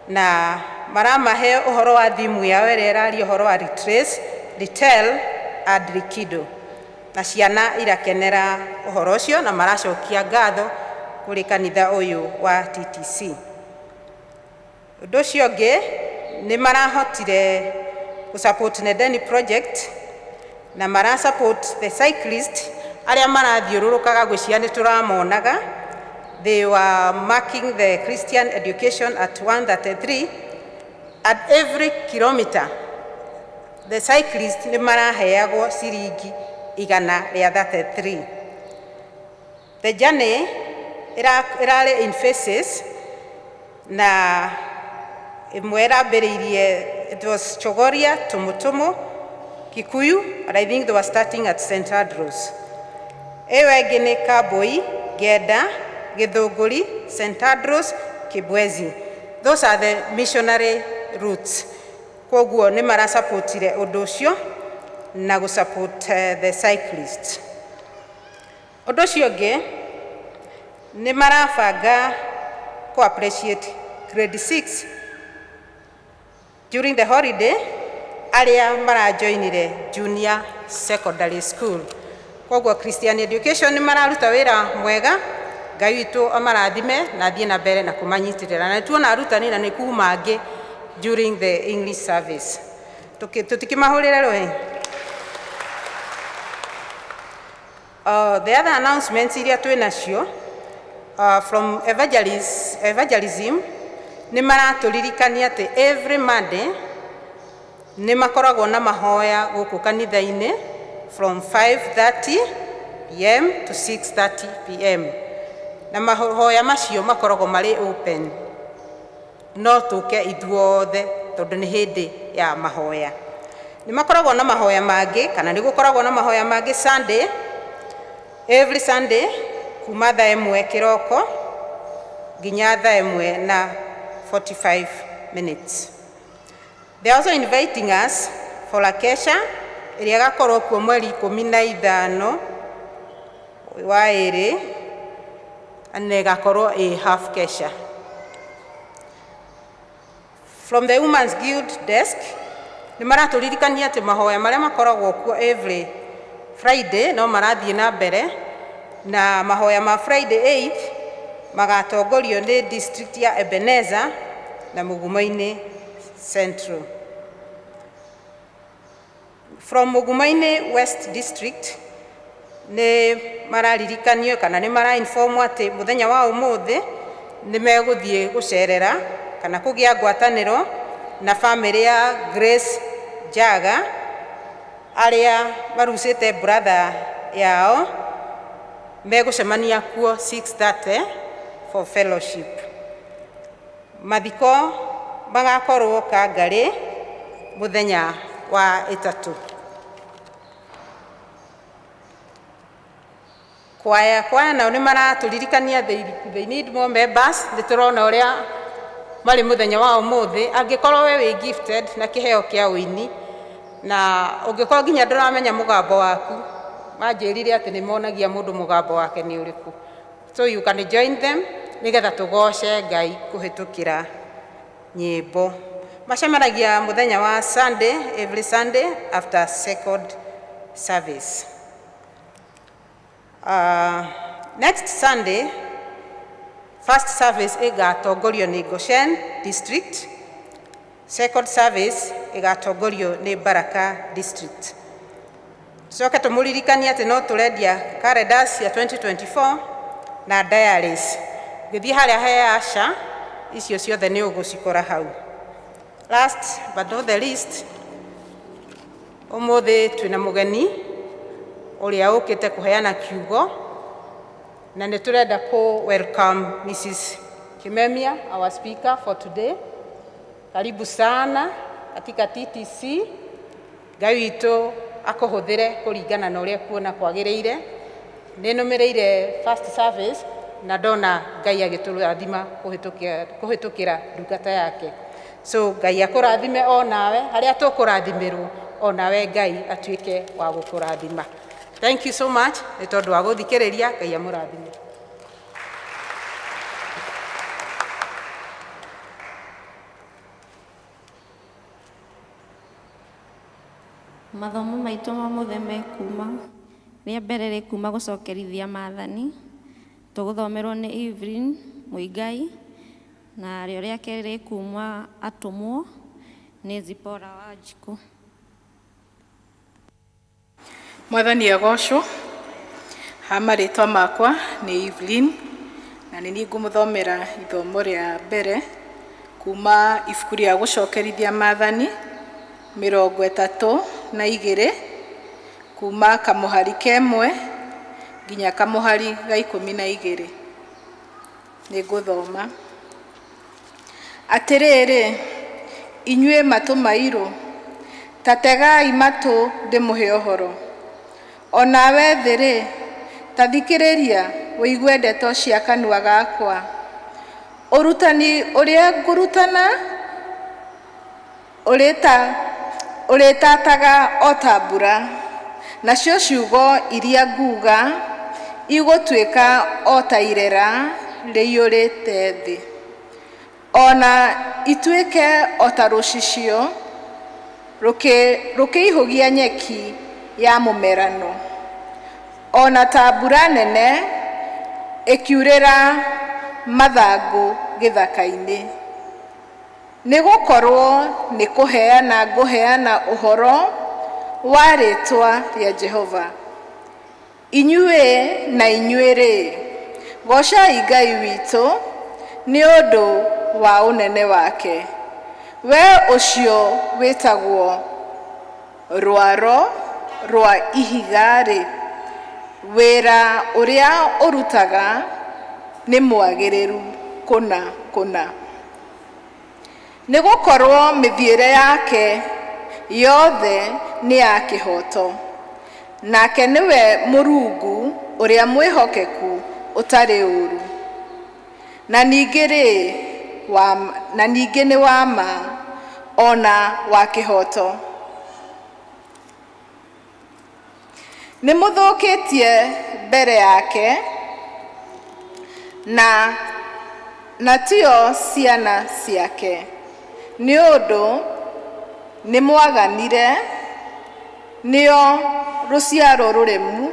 na maramahe ũhoro wa thimu yao ĩrĩa ĩraria ũhoro wa retrace, retell and rekindle. Na ciana irakenera ũhoro ũcio na maracokia ngatho kũrĩ kanitha ũyũ wa TTC. Ũndũ ũcio ũngĩ, nĩ marahotire gũ-support Nendeni project na mara support the cyclist arĩa marathiũrũrũkaga, gwĩciria nĩ tũramonaga. They were marking the Christian education at 133 at every kilometer. The cyclist nĩ maraheagwo ciringi 133. The journey ĩrarĩ in phases, na ĩmwe ĩrambĩrĩirie, it was Chogoria, Tumutumu, Kikuyu, but I think they were starting at St. Andrews. Ĩyo ĩngĩ nĩ Kambui, Ngenda, Gĩthũngũri, St. Andrews, Kibwezi. Those are the missionary routes. Koguo nĩ marasupportire ũndũ ũcio na gũsupport the cyclists. Ũndũ ũcio ũngĩ, nĩ marabanga kũ appreciate grade 6 during the holiday arĩa marajoinire junior secondary school. Koguo Christian Education nĩ mararuta wĩra mwega, Ngai witũ amarathime na athiĩ na mbere na kũmanyitĩrĩra. Na nĩtuona arutani na nĩ kuma angĩ during the English service. Tũtikĩmahũrĩre rũhĩ. The other announcements iria twĩ nacio from evangelism, nĩ maratũririkania atĩ every Monday nĩ makoragwo na mahoya gũkũ kanitha-inĩ from 5:30 p.m. to 6:30 p.m. Na mahoya macio makoragwo marĩ open, no tũke ithuothe tondũ nĩ hĩndĩ ya mahoya. Nĩ makoragwo na mahoya mangĩ, kana nĩ gũkoragwo na mahoya mangĩ Sunday, every Sunday kuma thaa 1 kĩroko nginya thaa 1 na 45 minutes. They are also inviting us for a kesha ĩrĩa ĩgakorwo kuo mweri 15 wa 2, na ĩgakorwo ĩ half kesha. From the Women's Guild desk, nĩ maratũririkania atĩ mahoya marĩa makoragwo kuo every Friday no marathiĩ na mbere, na mahoya ma Friday 8 magatongorio nĩ district ya Ebenezer na Mugumo-inĩ Central. From Mugumo-inĩ West District nĩ mararirikanio kana nĩ marainformwo atĩ mũthenya wa ũmũthĩ nĩ megũthiĩ gũcerera kana kũgĩa ngwatanĩro na famĩlĩ ya Grace Njaga arĩa marucĩte brother yao, megũcemania kuo 6:30 for fellowship. Mathiko magakorwo Kangarĩ mũthenya wa ĩtatũ. Kwaya nao nĩ maratũririkania they need more members. Nĩ tũrona ũrĩa marĩ mũthenya wa ũmũthĩ. Angĩkorwo we wĩ gifted na kĩheo kĩa ũini, Na ũngĩkorwo nginya ndũramenya mũgambo waku, manjĩrire atĩ nĩ monagia mũndũ mũgambo wake nĩ ũrĩkũ. So you can join them nĩgetha tũgoce Ngai kũhĩtũkĩra nyĩmbo. Macemanagia mũthenya wa Sunday, every Sunday after second service. Next Sunday, first service ĩgatongorio nĩ Goshen District, second service ĩgatongorio nĩ Baraka District. Tucoke tũmũririkanie atĩ no tũrendia calendars cia 2024 na diaries. Ũngĩthiĩ harĩa he Asha, icio ciothe nĩ ũgũcikora hau. Last but not the least, ũmũthĩ twĩna mũgeni ũrĩa ũkĩte kũheana kiugo, na nĩ tũrenda kũ welcome Mrs. Kimemia, our speaker for today. Karibu sana katika TTC. Ngai witũ akũhũthĩre kũringana na ũrĩa kuona kwagĩrĩire. Nĩ nũmĩrĩire first service na ndona Ngai agĩtũrathima kũhĩtũkĩra ndungata yake. So Ngai akũrathime o nawe harĩa tũkũrathimĩrwo, o nawe Ngai atuĩke wa gũkũrathima. Thank you so much nĩ tondũ wa gũthikĩrĩria. Ngai amũrathime. Mathomo maitũ ma ũmũthĩ mekuma rĩa mbere rĩkuma gũcokerithia maathani, tũgũthomerwo nĩ Evelyn Muigai, na rĩo rĩa kerĩ rĩkuma atũmwo nĩ Zipporah Wanjikũ. Mwathani agocwo. Ha marĩtwa makwa nĩ Evelyn, na nĩ niĩ ngũmũthomera ithomo rĩa mbere kuma ibuku rĩa gũcokerithia maathani 32, kuma kamũhari kemwe nginya kamũhari ga 12. Nĩ ngũthoma. Atĩrĩrĩ, inyuĩ matũ mairũ, ta tegai matũ ndĩmũhe ũhoro. O nawe thĩ-rĩ, ta thikĩrĩria ũigue ndeto cia kanua gakwa. Ũrutani ũrĩa ngũrutana ũrĩtataga o ta mbura, nacio ciugo iria nguuga igũtuĩka o ta irera rĩiyũrĩte thĩ, o na ituĩke o ta rũcicio rũkĩihũgia nyeki ya mũmerano, o na ta mbura nene ĩkiurĩra mathangũ gĩthaka-inĩ. Nĩ gũkorwo nĩ kũheana ngũheana ũhoro wa rĩĩtwa rĩa Jehova. Inyuĩ na inyuĩ-rĩ, goocai Ngai witũ nĩ ũndũ wa ũnene wake, we ũcio wĩtagwo rwaro rwa ihiga-rĩ, wĩra ũrĩa ũrutaga nĩ mwagĩrĩru kũna kũna. Nĩ gũkorwo mĩthiĩre yake yothe nĩ ya kĩhooto, nake nĩwe Mũrungu ũrĩa mwĩhokeku ũtarĩ ũũru, na ningĩ rĩ na ningĩ nĩ wa ma o na wa kĩhooto. Nĩ mũthũkĩtie mbere yake, na tio ciana ciake, nĩ ũndũ nĩ mwaganire, nĩo rũciaro rũremu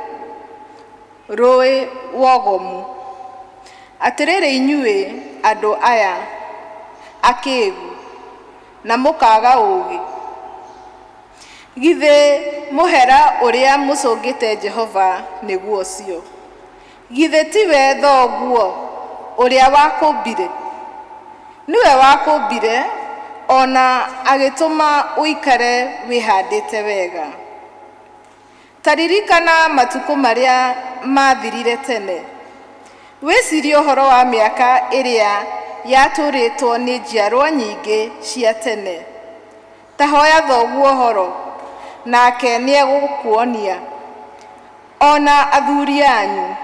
rũĩ wogomu. Atĩrĩrĩ inyuĩ andũ aya akĩĩgu, na mũkaaga ũũgĩ, githĩ mũhera ũrĩa mũcũngĩte Jehova nĩguo ũcio? Githĩ tiwe thoguo ũrĩa wakũmbire? Nĩwe wakũmbire o na agĩtũma ũikare wĩhandĩte wega. Ta ririkana matukũ marĩa maathirire tene, wĩcirie ũhoro wa mĩaka ĩrĩa yatũũrĩtwo nĩ njiarwa nyingĩ cia tene. Ta hoya thoguo ũhoro, nake nĩegũkuonia, o na athuri anyu,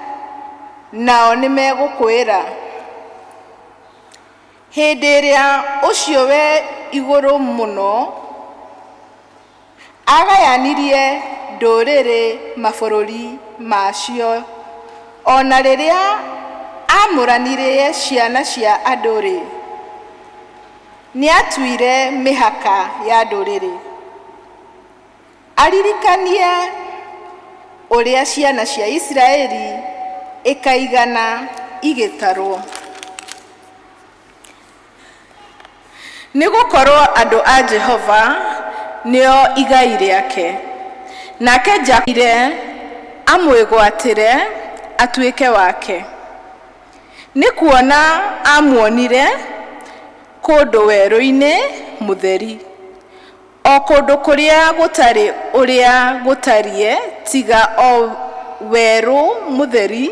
nao nĩmegũkwĩra. Hĩndĩ ĩrĩa ũcio we igũrũ mũno Aagayanirie ndũrĩrĩ mabũrũri macio, o na rĩrĩa aamũranirie ciana cia andũ-rĩ, nĩatuire mĩhaka ya ndũrĩrĩ. Aririkanie ũrĩa ciana cia Isiraeli ĩkaigana igĩtarwo. Nĩ gũkorwo andũ a Jehova nĩo igai rĩake, nake Jakubu amwĩgwatĩre atuĩke wake. Nĩ kuona aamuonire kũndũ werũ-inĩ mũtheri, o kũndũ kũrĩa gũtarĩ ũrĩa gũtariĩ tiga o werũ mũtheri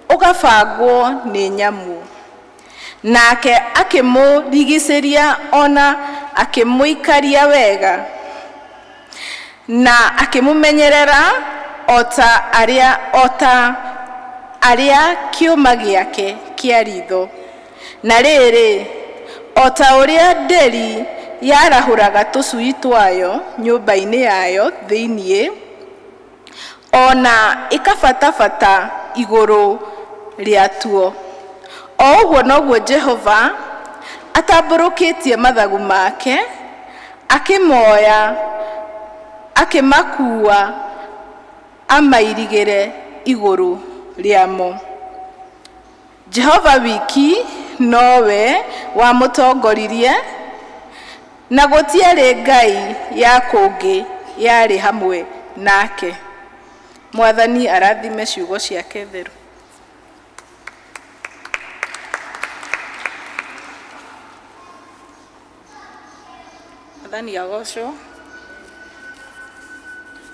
ũgabangwo nĩ nyamũ. Nake akĩmũrigicĩria o na akĩmũikaria wega, na akĩmũmenyerera o ta arĩa o ta arĩa kĩũma gĩake kĩa riitho. Na rĩrĩ, o ta ũrĩa nderi yarahũraga tũcui twayo nyũmba-inĩ yayo thĩinĩ, o na ĩkabatabata igũrũ rĩatuo, o ũguo noguo Jehova atambũrũkĩtie mathagu make, akĩmoya, akĩmakuua amairigĩre igũrũ rĩamo. Jehova wiki nowe wamũtongoririe, na gũtiarĩ ngai ya kũngĩ yarĩ hamwe nake. Mwathani arathime ciugo ciake theru. Mwathani agocwo.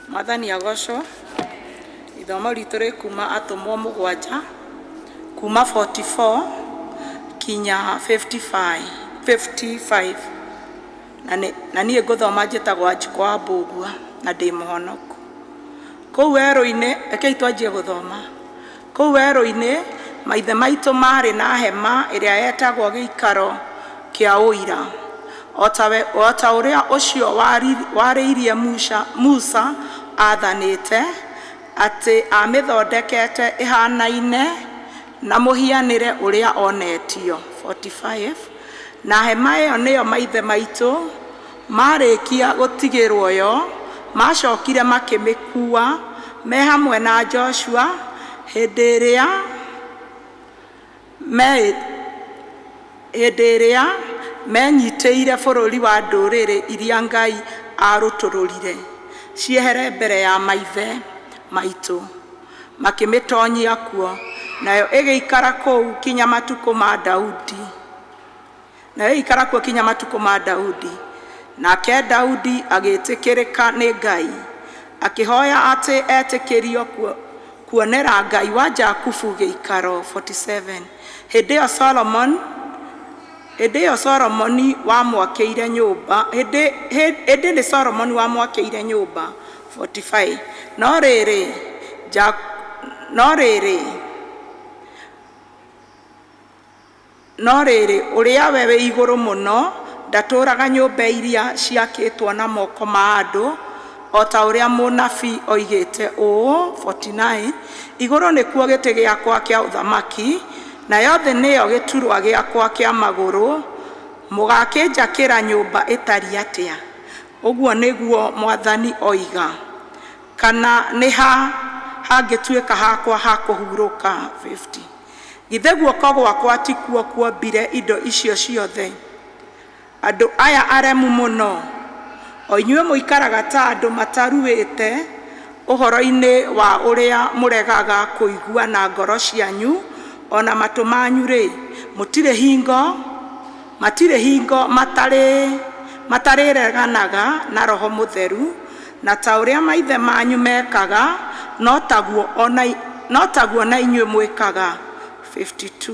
Mwathani agocwo. Ithomo ritũ rĩ kuma atũmwo mũgwanja kuma 44 kinya 55 55 na niĩ ngũthoma njĩtagwo Wanjikũ wa Mbũgua na ndĩ mũhonoku. Kũu werũ-inĩ, rekei twanjie gũthoma. Kũu werũ-inĩ maithe maitũ maarĩ na hema ĩrĩa yetagwo gĩikaro kĩa ũira, o ta ũrĩa ũcio warĩirie Musa aathanĩte, atĩ amĩthondekete ĩhaanaine na mũhianĩre ũrĩa onetio. 45 Na hema ĩyo nĩyo maithe maitũ maarĩkia gũtigĩrwo yo, maacokire makĩmĩkuua me hamwe na Joshua hĩndĩ ĩrĩa menyitĩire bũrũri wa ndũrĩrĩ iria Ngai aarutũrũrire ciehere mbere ya maithe maitũ, makĩmĩtonyia kuo, nayo ĩgĩikara kũu kinya matukũ ma Daudi. Nayo ĩgĩikara kuo kinya matukũ ma Daudi. Nake Daudi agĩĩtĩkĩrĩka nĩ Ngai, akĩhoya atĩ etĩkĩrio kuonera Ngai wa Jakubu gĩikaro. 47 Hĩndĩ ĩyo Solomon hĩndĩ ĩyo Solomoni wamwakĩire nyũmba hĩndĩ hĩndĩ nĩ Solomoni wamwakĩire nyũmba. 45 No rĩrĩ, no rĩrĩ, No rĩrĩ, ũrĩa we wĩ Igũrũ Mũno ndatũũraga nyũmba iria ciakĩtwo na moko ma andũ, o ta ũrĩa mũnabii oigĩte ũũ, 49 Igũrũ nĩkuo gĩtĩ gĩakwa kĩa ũthamaki, nayo thĩ nĩyo gĩturũa gĩakwa kĩa magũrũ, mũgakĩnjakĩra nyũmba ĩtariĩ atĩa? Ũguo nĩguo Mwathani oiga. Kana nĩ ha hangĩtuĩka hakwa ha kũhurũka? 50 Githĩ guoko gwakwa tikuo kuombire indo icio ciothe? Andũ aya aremu mũno, o inyuĩ mũikaraga ta andũ mataruĩte ũhoro-inĩ wa ũrĩa mũregaga kũigua na ngoro cianyu o na matũ manyu-rĩ, mũtirĩ hingo matirĩ hingo matarĩ matarĩreganaga na Roho Mũtheru, na ta ũrĩa maithe manyu mekaga, no taguo ona no taguo na inyuĩ mwĩkaga. 52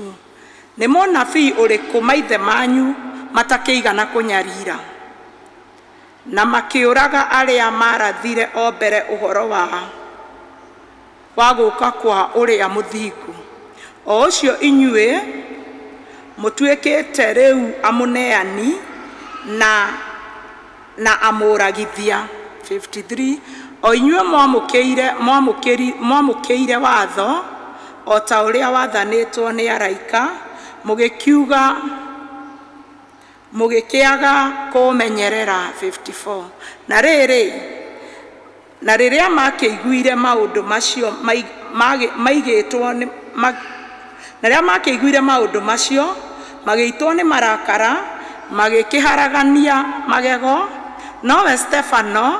Nĩ mũnabii ũrĩkũ maithe manyu matakĩigana kũnyarira? Na makĩũraga arĩa maarathire o mbere ũhoro wa wa gũka kwa ũrĩa mũthingu, o ũcio inyuĩ mũtuĩkĩte rĩu amũneani na na amũragithia. 53 O inyuĩ mwamũkĩire watho o ta ũrĩa wathanĩtwo nĩ araika, mũgĩkiuga mũgĩkĩaga kũũmenyerera. 54 Na rĩrĩ, na rĩrĩa makĩiguire maũndũ macio maigĩtwo nĩ na rĩrĩa makĩiguire maũndũ macio, magĩitwo nĩ marakara, magĩkĩharagania magego. Nowe Stefano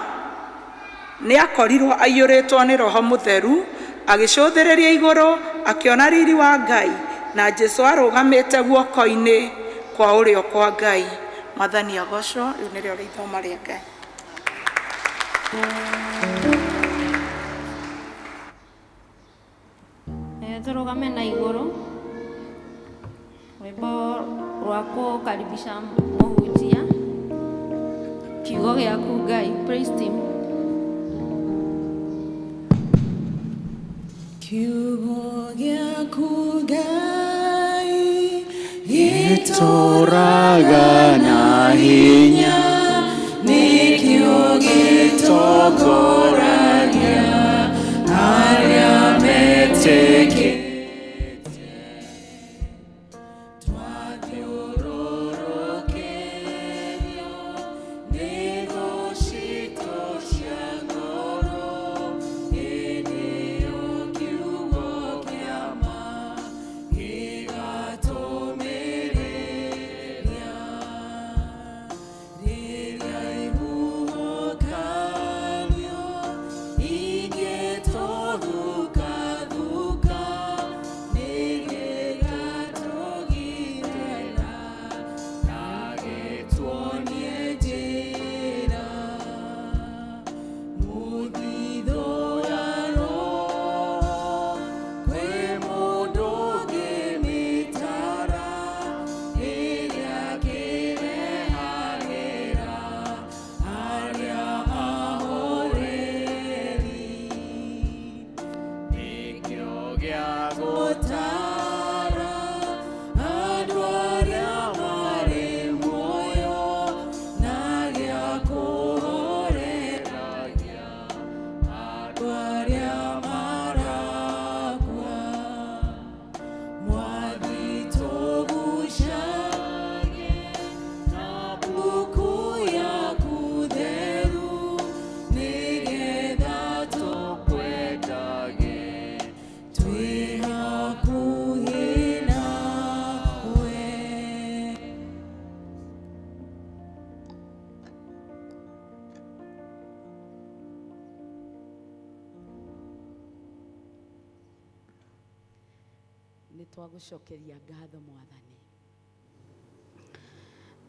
nĩakorirwo aiyũrĩtwo nĩ Roho Mũtheru, agĩcũthĩrĩria igũrũ, akĩona riri wa Ngai na Jesũ arũgamĩte guoko-inĩ kwa ũrĩo kwa Ngai. Mwathani agocwo. Rĩu nĩrĩo rĩthoma rĩa Ngai. Tũrũgame na igũrũ, rwĩmbo rwa kũkaribisha mũhunjia, Kiugo Gĩaku Ngai. Praise team. Kiugo gĩaku Ngai gĩtũraga na hinya, nĩkĩo gĩtongoragia arĩa metĩkĩtie. Twathiũrũrũkĩrio nĩ thũ citũ cia ngoro, hĩndĩ ĩyo kiugo kĩa ma gĩgatũmĩrĩria. Rĩrĩa ihuhũkanio ingĩtũthukathuka, nĩgĩgatũgitĩra na gĩtuonie njĩra. Mũthithũ wa Roho kwĩ mũndũ ũngĩmĩtara, ĩrĩa kĩrehagĩra arĩa ahoreri. Nĩkĩo gĩa gũtara andũ arĩa marĩ muoyo, na gĩa kũhoreragia andũ arĩa marakua. Mwathi, tũgucage na mbuku yaku theru, nĩgetha tũkwendage twĩ hakuhĩ nawe. Nĩ twagũcokeria ngatho, Mwathani,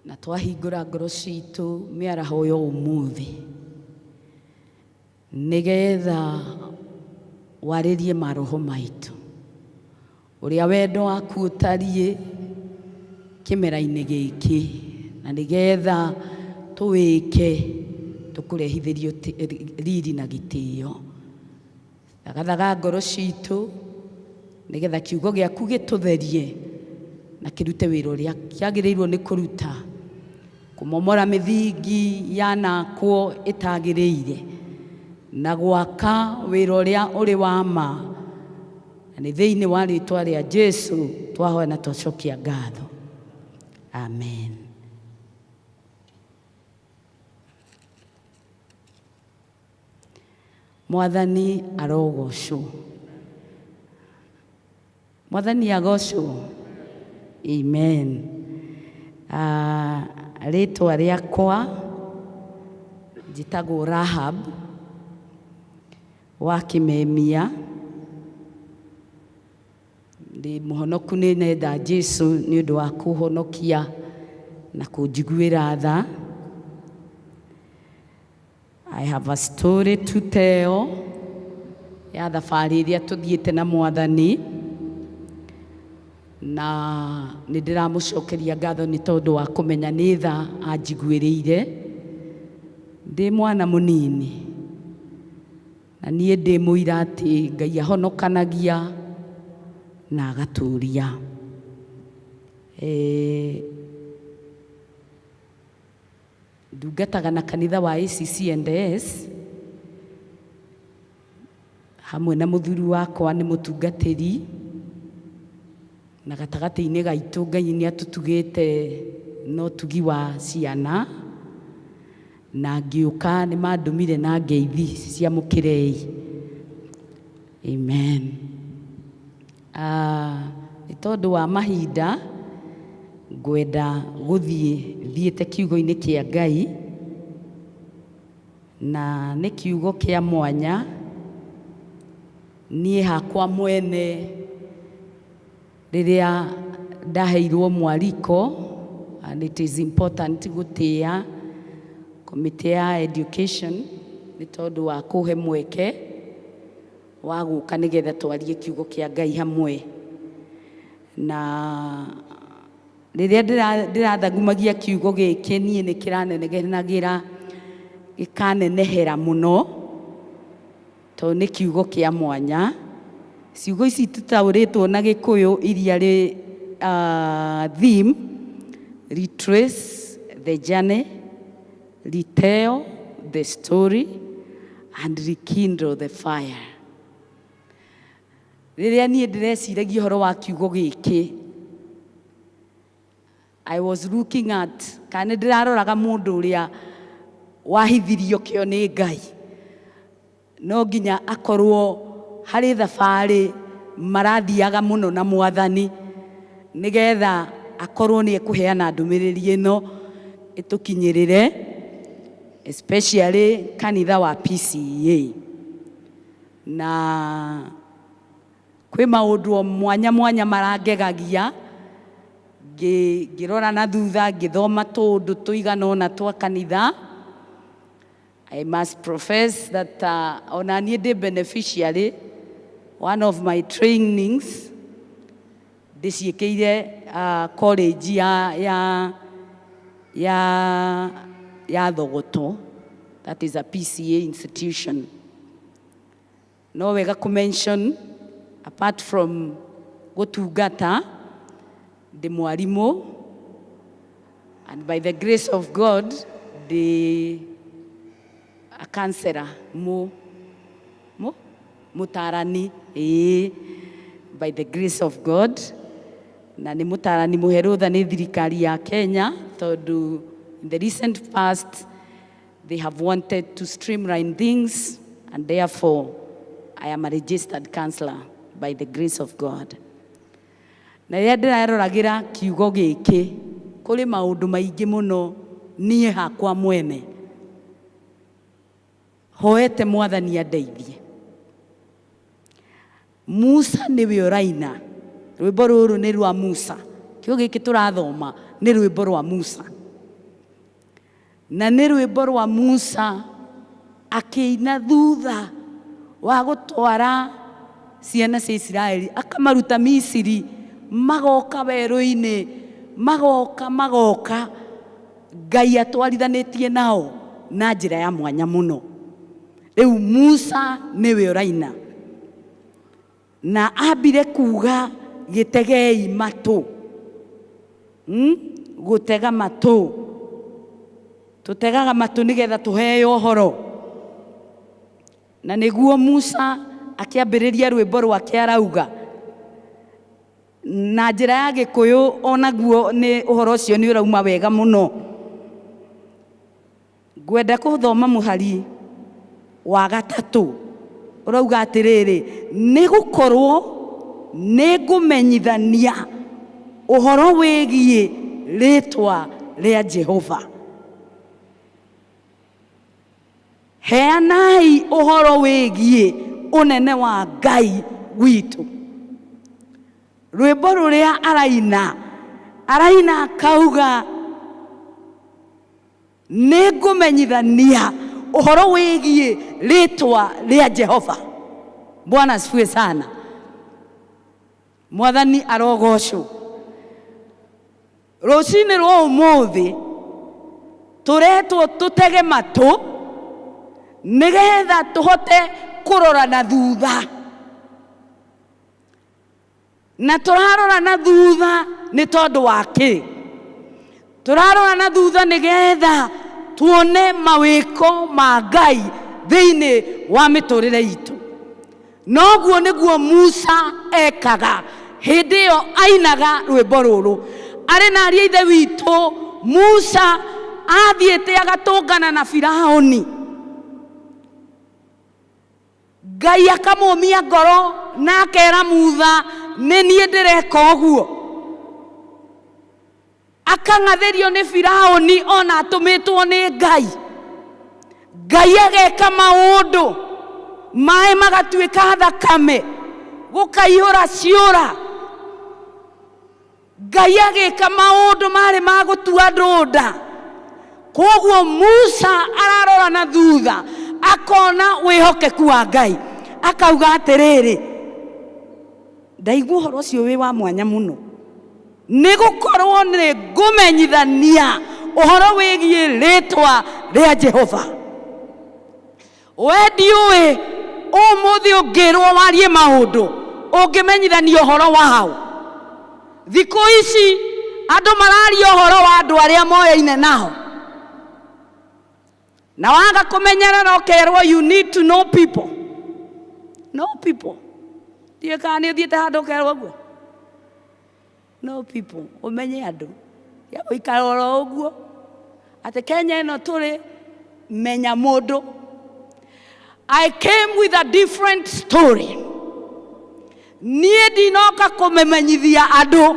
na twahingũra ngoro citũ mĩaraho ya ũmũthĩ, nĩgetha warĩrie maroho maitũ ũrĩa wendo waku ũtariĩ kĩmera-inĩ gĩkĩ, na nĩgetha tũwĩke tũkũrehithĩrie riri na gĩtĩo. Thagathaga ngoro citũ, nĩgetha kiugo gĩaku gĩtũtherie na kĩrute wĩra ũrĩa kĩagĩrĩirwo nĩ kũruta, kũmomora mĩthingi yanakwo ĩtagĩrĩire na gwaka wĩra ũrĩa ũrĩ wa ma. Na nĩ thĩinĩ wa rĩtwa rĩa Jesu twahoya na twacokia ngatho, amen. Mwathani arogocwo. Mwathani agocwo. Amen. Rĩtwa rĩakwa njĩtagwo Rahab wa Kĩmemia. Ndĩ mũhonoku, nĩ nenda Jesu nĩ ũndũ wa kũhonokia na kũnjiguĩra tha. I have a story to tell ya thabarĩ ĩrĩa tũthiĩte na Mwathani, na nĩ ndĩramũcokeria ngatho nĩ tondũ wa kũmenya nĩ tha anjiguĩrĩire ndĩ mwana mũnini. Na niĩ ndĩ mũira atĩ Ngai ahonokanagia na agatũria. Ndungataga na kanitha wa ACC&S hamwe na mũthuri wakwa nĩ mũtungatĩri na gatagatĩ-inĩ gaitũ Ngai nĩ atũtugĩte na ũtugi wa ciana na ngĩũka nĩ mandũmire na ngeithi ciamũkĩrei. Amen. Nĩ tondũ wa mahinda ngwenda gũthiĩ thiĩte kiugo-inĩ kĩa Ngai na nĩ kiugo kĩa mwanya niĩ hakwa mwene rĩrĩa ndaheirwo mwariko and it is important gũtĩĩa komĩtĩ ya education nĩ tondũ wa kũhe mweke wa gũka nĩgetha twarie kiugo kĩa Ngai hamwe. Na rĩrĩa ndĩrathagumagia kiugo gĩkĩ niĩ nĩ kĩranenegenagĩra gĩkanenehera mũno tondũ nĩ kiugo kĩa mwanya. Ciugo ici tũtaũrĩtwo na Gĩkũyũ iria rĩ theme, retrace the journey, retell the story and rekindle the fire. Rĩrĩa niĩ ndĩreciragia ũhoro wa kiugo gĩkĩ, I was looking at kana nĩ ndĩraroraga mũndũ ũrĩa wahithirio kĩo nĩ Ngai. No nginya akorwo harĩ thabarĩ marathiaga mũno na Mwathani nĩgetha akorwo nĩ ekũheana ndũmĩrĩri ĩno ĩtũkinyĩrĩre especially kanitha wa PCEA. Na kwĩ maũndũ o mwanya mwanya marangegagia ngĩrora na thutha ngĩthoma tũũndũ tũigana ũna twa kanitha. I must profess that ona niĩ ndĩ beneficiary, one of my trainings ndĩciĩkĩire college ya Thogoto, that is a PCA institution. No wega kũ mention, apart from gũtungata, ndĩ mwarimũ and by the grace of God ndĩ a counselor, mu mũtarani, ĩĩ, by the grace of God, na nĩ mũtarani mũhe rũtha nĩ thirikari ya Kenya tondũ in the recent past they have wanted to streamline things and therefore I am a registered counselor by the grace of God. Na rĩrĩa ndĩreroragĩra kiugo gĩkĩ, kũrĩ maũndũ maingĩ mũno niĩ hakwa mwene hoete Mwathani andeithie. Musa nĩwe ũraina rwĩmbo rũrũ, nĩ rwa Musa. Kiugo gĩkĩ tũrathoma nĩ rwĩmbo rwa Musa, na nĩ rwĩmbo rwa Musa akĩina thutha wa gũtwara ciana cia Isiraeli akamaruta Misiri, magoka werũ-inĩ, magoka magoka Ngai atwarithanĩtie nao na njĩra ya mwanya mũno. Rĩu Musa nĩwe ũraina na ambire kuga gĩtegei matũ. Gũtega matũ, tũtegaga matũ nĩgetha tũheo ũhoro, na nĩguo Musa akĩambĩrĩria rwĩmbo rwake arauga na njĩra ya Gĩkũyũ, onaguo nĩ ũhoro ũcio nĩ ũrauma wega mũno. Ngwenda kũthoma mũhari wa gatatũ, ũrauga atĩrĩrĩ, nĩ gũkorwo nĩ ngũmenyithania ũhoro wĩgiĩ rĩtwa rĩa Jehova. Heanai ũhoro wĩgiĩ ũnene wa Ngai witũ. Rwĩmbo rũrĩa araina, araina akauga nĩ ngũmenyithania ũhoro wĩgiĩ rĩtwa rĩa Jehova. Bwana asifiwe sana. Mwathani arogocwo. Rũcinĩ rwa ũmũthĩ tũretwo tũtege matũ nĩgetha tũhote kũrora na thutha, na tũrarora na thutha nĩ tondũ wa kĩ? Tũrarora na thutha nĩgetha Tuone mawĩko ma Ngai thĩinĩ wa mĩtũrĩre itũ. Noguo nĩguo Musa ekaga hĩndĩ ĩyo ainaga rwĩmbo rũrũ arĩ na aria ithe witũ. Musa athiĩte agatũngana na Firaũni, Ngai akamũmia ngoro na akera Mutha, nĩ niĩ ndĩreka ũguo. Akang'athĩrio nĩ Firaũni ona atũmĩtwo nĩ Ngai. Ngai ageka maũndũ, maĩ magatuĩka thakame, gũkaihũra ciũra. Ngai agĩka maũndũ marĩ ma gũtua andũ nda. Koguo Musa ararora na thutha akona wĩhokeku wa Ngai, akauga atĩrĩrĩ, ndaigua ũhoro ũcio wĩ wa mwanya mũno, nĩ gũkorwo nĩ ngũmenyithania ũhoro wĩgiĩ rĩtwa rĩa Jehova. We ndiũĩ ũmũthĩ ũngĩrwo warie maũndũ ũngĩmenyithania ũhoro waũ. Thikũ ici andũ mararia ũhoro wa andũ arĩa moyaine nao, na waga kũmenyerera ũkerwo you need to know people. Know people. Ndiũĩ kana nĩ ũthiĩte handũ ũkerwo ũguo. Know people, ũmenye andũ. Ya gũikara oro ũguo atĩ Kenya ĩno tũrĩ, menya mũndũ. I came with a different story. Niĩ ndinoka kũmemenyithia andũ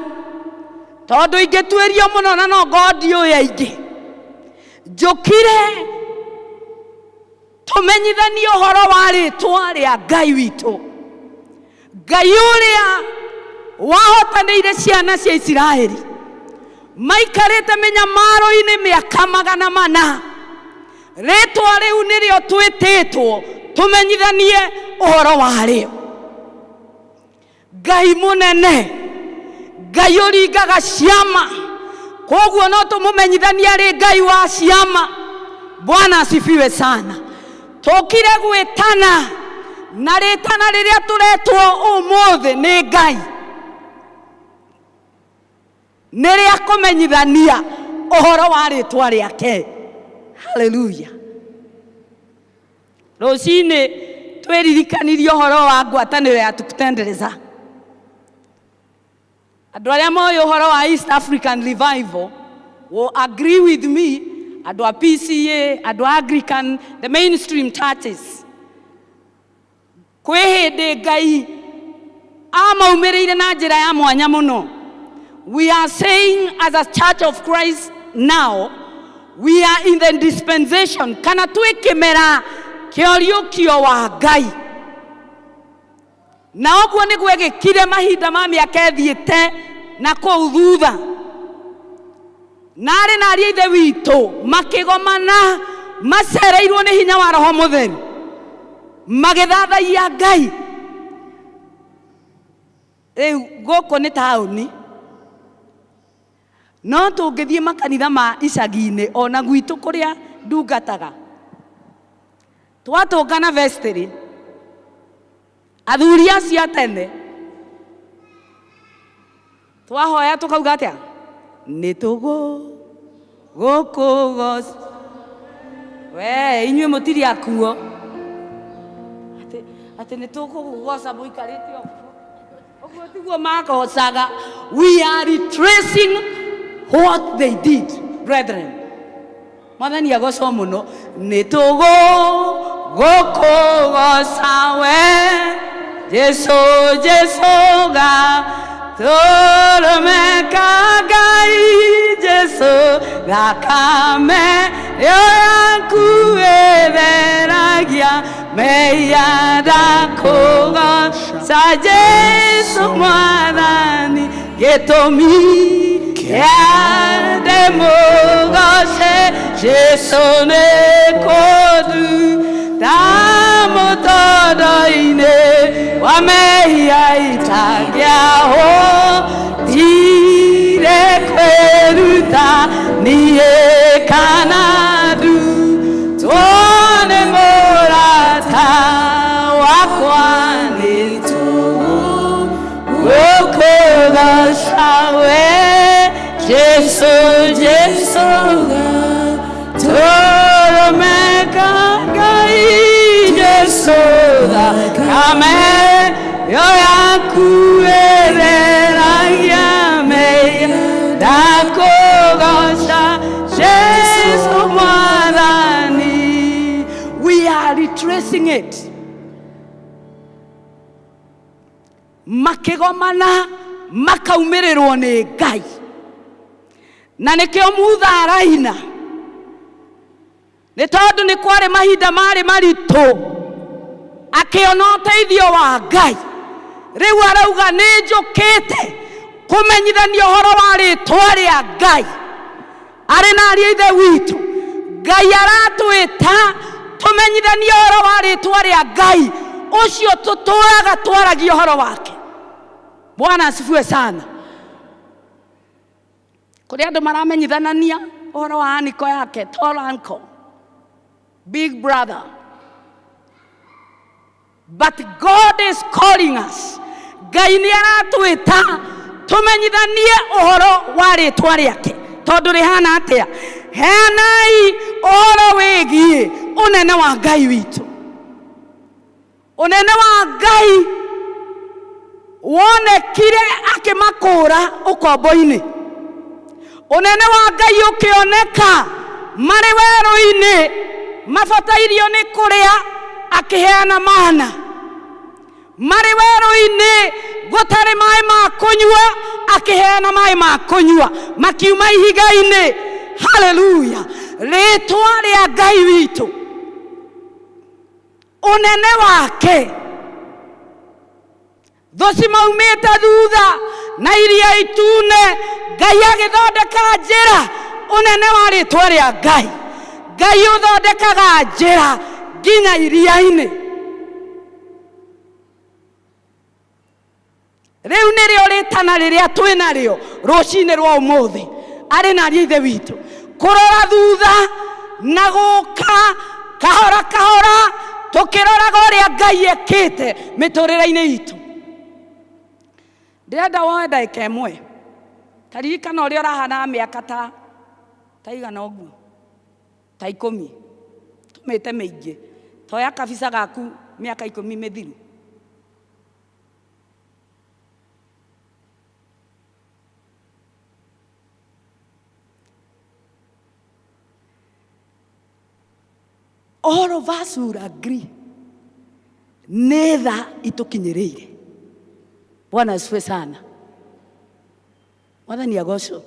tondũ ingĩtuĩrio mũno na no ngorwo ndiũĩ aingĩ. Njũkire tũmenyithanie ũhoro wa rĩtwa rĩa Ngai witũ, Ngai ũrĩa wahotanĩire ciana cia Isiraeli maikarĩte mĩnyamaro-inĩ mĩaka 400. Rĩtwa rĩu nĩrĩo twĩtĩtwo tũmenyithanie ũhoro warĩo. Ngai mũnene, Ngai ũringaga ciama, koguo no tũmũmenyithanie arĩ Ngai wa ciama. Bwana asifiwe sana. Tũkire gwĩtana na rĩtana rĩrĩa tũretwo ũmũthĩ nĩ Ngai nĩ rĩa kũmenyithania ũhoro wa rĩtwa rĩake. Haleluya. Rũcinĩ twĩririkanirie ũhoro wa ngwatanĩro ya Tukutendereza. Andũ arĩa moĩ ũhoro wa East African Revival will agree with me, andũ a PCA, andũ a Anglican, the mainstream churches. Kwĩ hĩndĩ Ngai amaumĩrĩire na njĩra ya mwanya mũno. We are saying as a Church of Christ now, we are in the dispensation, kana twĩ kĩmera kĩa ũriũkio wa Ngai. Na ũguo nĩguo ĩgĩkire mahinda ma mĩaka ĩthiĩte na kũu thutha. Na arĩ na ariũ a ithe witũ makĩgomana macereirwo nĩ hinya wa Roho Mũtheru, magĩthathaiya Ngai. Rĩu gũkũ nĩ taũni, no tũngĩthiĩ makanitha ma icagi-inĩ ona gwitũ kũrĩa ndungataga, twatũngana vestry, athuri acio a tene twahoya tũkauga atĩa? Nĩ tũgũ gũkũgoca we, inyuĩ mũtirĩ akuo, atĩ nĩ tũkũgũgoca mũikarĩte ũguo. Ũguo tiguo magocaga. We are retracing what they did, brethren. Mwathani agocwo mũno. Nĩ tũgũ gũkũgoca we Jesu, Jesu ga tũrũme ka Ngai, Jesu thakame ĩyo yaku ĩtheragia mehia, ndakũgoca Jesu Mwathani, gĩtũmi kĩa ndĩmũgoce Jesu nĩ kũndu ta mũtondo-inĩ wa mehia itangĩahotire kwĩruta niĩ kana ndutwo nĩ mũrata wakwa. Nĩ gũkũgoca we Jesu, Jesu tũ Jesu thakame yo yaku ĩtheragia mehia ndakũgoca Jesu mwathani. We are retracing it. Makĩgomana makaumĩrĩrwo nĩ Ngai, na nĩkĩo Mutha araina, nĩ tondũ nĩ kwarĩ mahinda marĩ maritũ, akĩona ũteithio wa Ngai. Rĩu arauga nĩ njũkĩte kũmenyithania ũhoro wa rĩtwa rĩa Ngai. Arĩ na ariũ a Ithe witũ, Ngai aratwĩta tũmenyithanie ũhoro wa rĩtwa rĩa Ngai ũcio tũtũraga twaragia ũhoro wake. Bwana asifiwe sana. Kũrĩ andũ maramenyithanania ũhoro wa aniko yake, tall uncle, big brother. But God is calling us. Ngai nĩ aratwĩta tũmenyithanie ũhoro wa rĩtwa rĩake, tondũ rĩhana atĩa? Heanai ũhoro wĩgiĩ ũnene wa Ngai witũ. Ũnene wa Ngai wonekire akĩmakũũra ũkombo-inĩ. Ũnene wa Ngai ũkĩoneka marĩ werũ-inĩ, mabatairio nĩ kũrĩa, akĩheana mana. Marĩ werũ-inĩ gũtarĩ maĩ ma kũnyua, akĩheana maĩ ma kũnyua makiuma ihiga-inĩ. Haleluya! Rĩtwa rĩa Ngai witũ, ũnene wake, thũ cimaumĩte thutha na iria itune, Ngai agĩthondeka njĩra. Ũnene wa rĩtwa rĩa Ngai. Ngai ũthondekaga njĩra nginya iria-inĩ. Rĩu nĩrĩo rĩtana rĩrĩa twĩ narĩo rũcinĩ rwa ũmũthĩ, arĩ na ariũ a Ithe witũ, kũrora thutha na gũka kahora kahora tũkĩroraga ũrĩa Ngai ekĩte mĩtũrĩre-inĩ itũ. Ndĩrenda woe ndagĩka ĩmwe, ta ririkana ũrĩa ũrahana mĩaka ta igana ũguo, ta ikũmi, tũmĩte mĩingĩ, toya kabica gaku mĩaka ikũmi mĩthiru. All of us will agree nĩ tha itũkinyĩrĩire. Bwana asifiwe sana. Mwathani agocwo.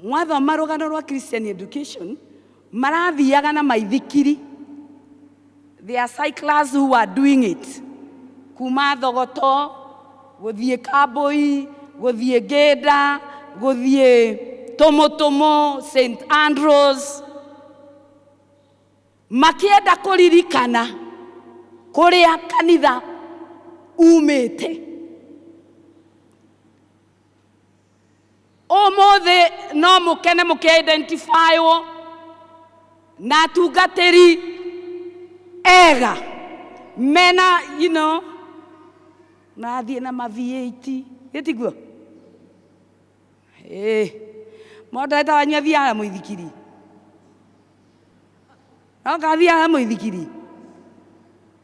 Mwathoma rũgano rwa Christian Education, marathiaga na maithikiri. There are cyclists who are doing it. Kuma Thogoto, gũthiĩ Kambui, gũthiĩ Ngĩnda, gũthiĩ Tũmũtũmũ, St. Andrews. Makĩenda kũririkana kũrĩa kanitha umĩte. Ũmũthĩ no mũkene mũkĩ-identifywo na atungatĩri ega mena, you know, marathiĩ na ma V8, gĩtiguo? Ĩĩ, moderator wanyu athiaga na mũithikiri? No ngathiaga na mũithikiri?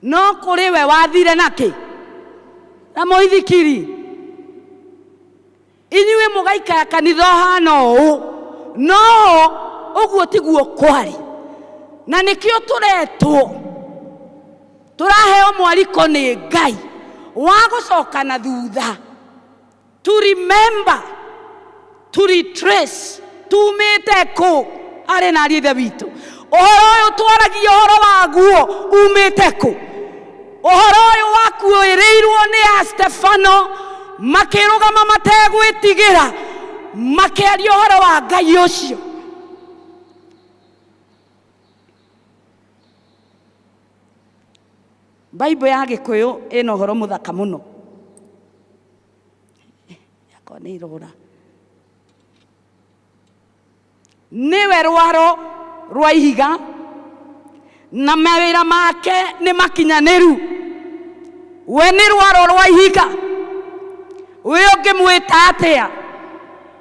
No kũrĩ we wathire na kĩ? Na mũithikiri. Inyuĩ mũgaikara kanitha ũhana ũũ, no ũguo tiguo kwarĩ. Na nĩkĩo tũretwo, tũraheo mwariko nĩ Ngai wa gũcoka na thutha, to remember, to retrace tumĩte kũ. Arĩ na ariũ ithe witũ, ũhoro ũyũ twaragia ũhoro waguo umĩte kũ? Ũhoro ũyũ wakuĩrĩirwo nĩ a Stefano, makĩrũgama mategwĩtigĩra, makĩaria ũhoro wa Ngai ũcio. Bible ya Gĩkũyũ ĩna ũhoro mũthaka mũno. Yakwa nĩ ĩrora. Nĩwe rwaro rwa ihiga, na mawĩra make nĩ makinyanĩru. We nĩ rwaro rwa ihiga. We ũngĩmwĩta atĩa?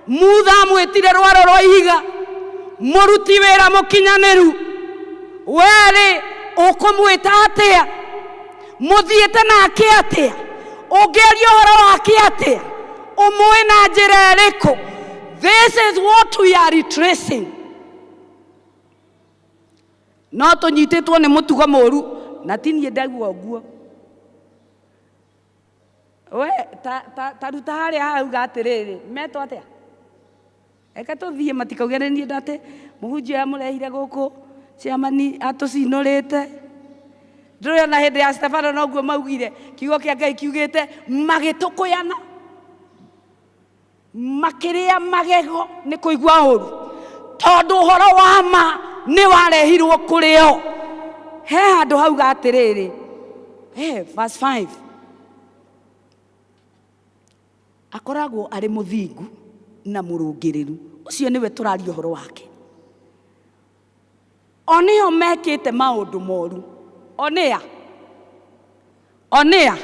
Mutha amwĩtire rwaro rwa ihiga, mũruti wĩra mũkinyanĩru. Werĩ Ũkũmwĩta atĩa? Mũthiĩte nake atĩa? Ũngĩaria ũhoro wake atĩa? Ũmũĩ na njĩra ĩrĩkũ? This is what we are retracing. No tũnyitĩtwo nĩ mũtugo mũru na ti niĩ ndaigua ũguo. We ta, ta, ta ruta harĩa hauga atĩrĩrĩ, metwo atĩa? Reke tũthiĩ matikauge nĩ niĩ ndatĩ mũhunjia ũrĩa mũrehire gũkũ chairman atũcinũrĩte. Ndũrĩ ona hĩndĩ ya Stefano noguo maugire, kiugo kĩa Ngai kiugĩte magĩtũkũyana makĩrĩa magego nĩ kũigua ũru tondũ ũhoro wa ma nĩ warehirwo kũrĩ o. He handũ hauga atĩrĩrĩ, hey, verse 5 Akoragwo arĩ mũthingu na mũrũngĩrĩru. Ũcio nĩwe tũraria ũhoro wake. O nĩo mekĩte maũndũ moru. O nĩa? O nĩa?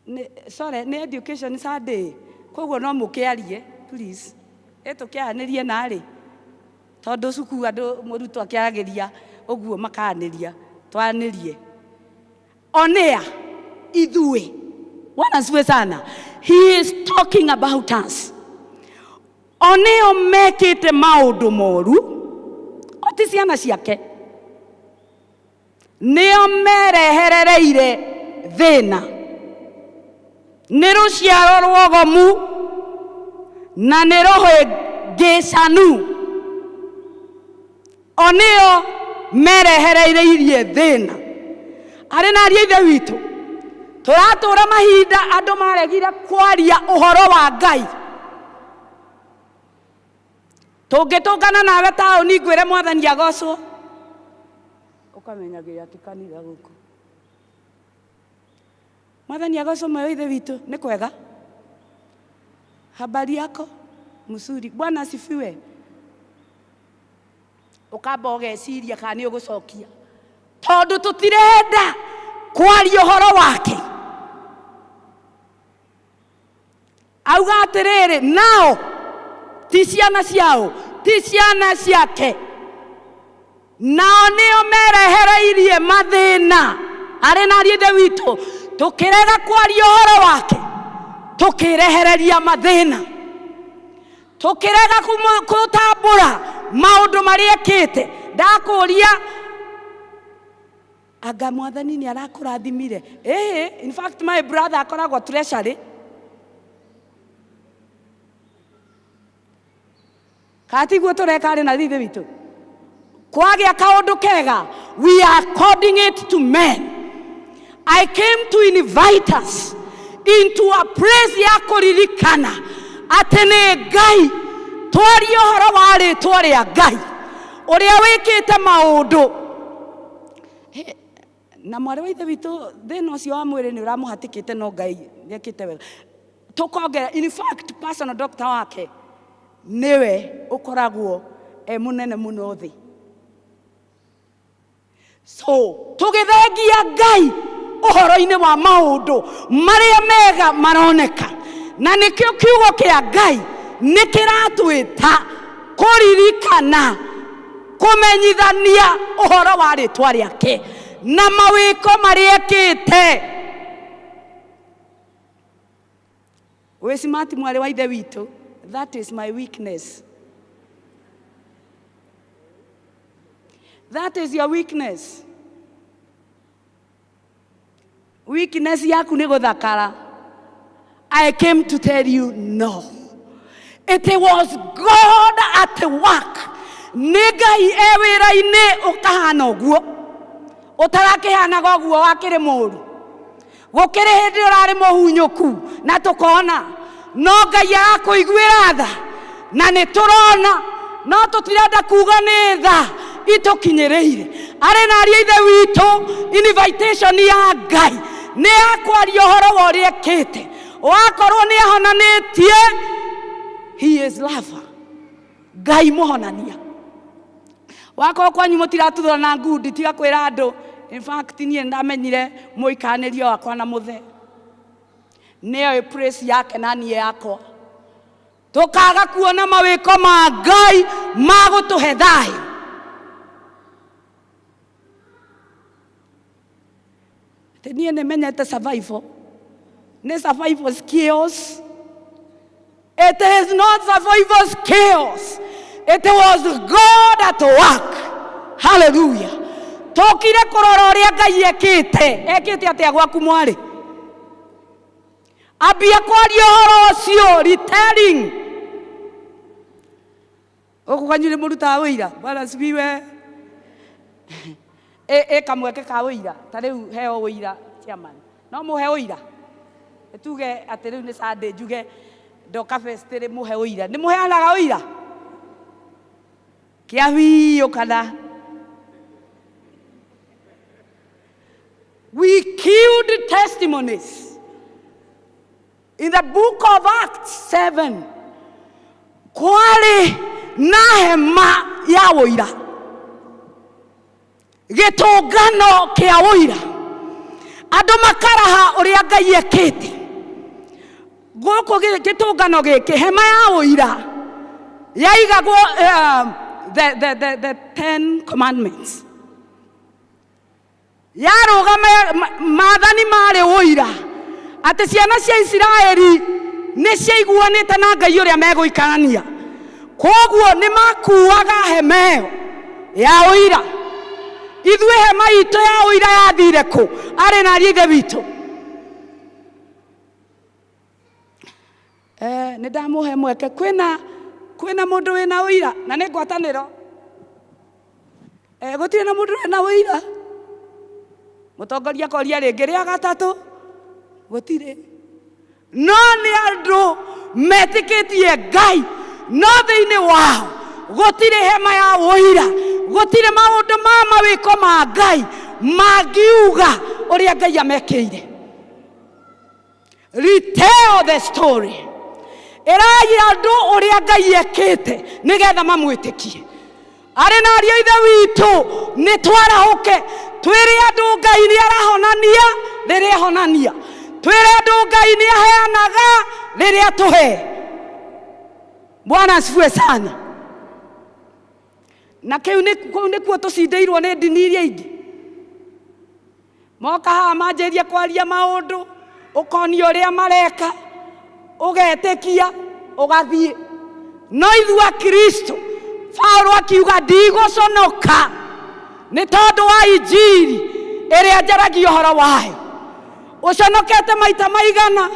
Nĩ, sorry, nĩ education Sunday. Koguo no mũkĩarie, please. Ĩ tũkĩaranĩrie narĩ? Tondũ cukuru andũ mũrutwo akĩaragĩria ũguo makaranĩria, twaranĩrie. Onea ithuĩ. Bwana asifiwe sana. He is talking about us. Oneo mekĩte maũndũ moru, o ti ciana ciake. Nĩo mereherereire thĩna. Nĩ rũciaro rwogomu na nĩ rũhĩngĩcanu. O nĩo merehereirie thĩna. Arĩ na ariũ a Ithe witũ, tũratũũra mahinda andũ maregire kwaria ũhoro wa Ngai. Tũngĩtũngana nawe taũni ngwĩre Mwathani agocwo. Ũkamenyagĩrĩra ti kanitha gũkũ. Mwathani agocwo moyo Ithe witũ nĩ kwega. Habari yako? Mzuri. Bwana asifiwe. Ũkamba ũgeciria kana nĩ ũgũcokia. Tondũ tũtirenda kwaria ũhoro wake. Auga atĩrĩrĩ, nao ti ciana ciao, ti ciana ciake, nao nĩo merehereirie mathĩna. Arĩ na ariũ a Ithe witũ, tũkĩrega kwaria ũhoro wake, tũkĩrehereria mathĩna, tũkĩrega kũtambũra maũndũ marĩa ekĩte. Ndakũria, Anga Mwathani nĩ arakũrathimire? Ĩĩ, in fact my brother akoragwo treasury. Kana tiguo tũreka arĩ na ithe witũ? Kwagĩa kaũndũ kega, we are according it to men. I came to invite us into a place ya kũririkana atĩ nĩ Ngai, twarie ũhoro wa rĩtwa rĩa Ngai ũrĩa wĩkĩte maũndũ. Na mwarĩ wa ithe witũ thĩna ũcio wa mwĩrĩ nĩ ũramũhatĩkĩte no Ngai nĩekĩte wega. Tũkongera, in fact personal doctor wake nĩwe ũkoragwo e mũnene mũno thĩ. So tũgĩthengia Ngai ũhoro-inĩ wa maũndũ marĩa mega maroneka, na nĩkĩo kiugo kĩa Ngai nĩ kĩratwĩta kũririkana kũmenyithania ũhoro wa rĩtwa rĩake na mawĩko marĩa ekĩte. Wĩ smart mwarĩ wa ithe witũ, that is my weakness. That is your weakness. Weakness yaku nĩ gũthakara. I came to tell you no. It was God at work. Nĩ Ngai e wĩra-inĩ ũkahana ũguo. Ũtarakĩhanaga ũguo wakĩrĩ mũru. Gũkĩrĩ hĩndĩ ũrarĩ mũhunyũku na tũkona, no Ngai arakũiguĩra tha na nĩ tũrona, no tũtirenda kuga nĩ tha itũkinyĩrĩire. Arĩ na ariũ a Ithe witũ, invitation ya Ngai nĩ ya kwaria ũhoro wa ũrĩa ekĩte. Wakorwo nĩ ahonanĩtie, he is lover. Ngai mũhonania. Wakorwo kwanyu mũtiratuthũra na ngundi, tiga kwĩra andũ. In fact niĩ ndamenyire mũikanĩrio wakwa na mũthee. Nĩoĩ praise yake na niĩ yakwa. Tũkaga kuona mawĩko ma Ngai ma gũtũhe thayũ. Atĩ niĩ nĩ menyete survival. Nĩ survival skills. It is not survival skills. It was God at work. Hallelujah. Tũkire kũrora ũrĩa Ngai ekĩte. Ekĩte atĩa gwaku mwarĩ? Ambia kwaria ũhoro ũcio retelling. Gũkũ kwanyu nĩ mũrutaga ũira? Bwana asifiwe. Ĩ ĩ kamweke ka ũira ta rĩu heo ũira chairman. No mũhe ũira? Nĩ tuge atĩ rĩu nĩ Sunday njuge ndoka fest rĩ mũhe ũira. Nĩ mũheanaga ũira? Kĩa biũ kana? We killed testimonies. In the book of Acts 7, kwarĩ na hema ya ũira, gĩtũngano kĩa ũira, andũ makaraha ũrĩa Ngai ekĩte. Gũkũ gĩtũngano gĩkĩ, hema ya ũira yaigagwo the Ten Commandments. Yarũgama maathani marĩ ũira atĩ ciana cia Isiraeli nĩ ciaiguanĩte na Ngai ũrĩa megũikarania. Kwoguo nĩ makuaga hema ĩyo ya ũira. Ithuĩ hema itũ ya ũira yathire kũ? Arĩ na ariũ a Ithe witũ. Eh, nĩ ndamũhe mweke kwĩna kwĩna mũndũ wĩna ũira na nĩ ngwatanĩro eh, gũtirĩ na mũndũ wĩna ũira mũtongoria akoria rĩngĩ rĩa gatatũ gũtirĩ no nĩ andũ metĩkĩtie ngai no thĩinĩ wao gũtirĩ hema ya ũira gũtirĩ maũndũ ma mawĩko ma ngai mangiuga ũrĩa ngai amekĩire Retell the story. Ĩrai andũ ũrĩa Ngai ekĩte nĩgetha mamwĩtĩkie. Arĩ na ariũ a Ithe witũ nĩ twarahũke twĩre andũ Ngai nĩ arahonania rĩrĩa ahonania. Twĩre andũ Ngai nĩ aheanaga rĩrĩa atũhe. Bwana asifiwe sana. Na kĩu nĩ kũu nĩkuo tũcindĩirwo nĩ ndini iria ingĩ. Moka haha manjĩrĩrie kwaria maũndũ, ũkonio ũrĩa mareka, ũgetĩkia, ũgathiĩ. No ithuĩ Akristo, Paulo akiuga ndigũconoka nĩ tondũ wa injiri ĩrĩa njaragia ũhoro wayo. Ũconokete maita maigana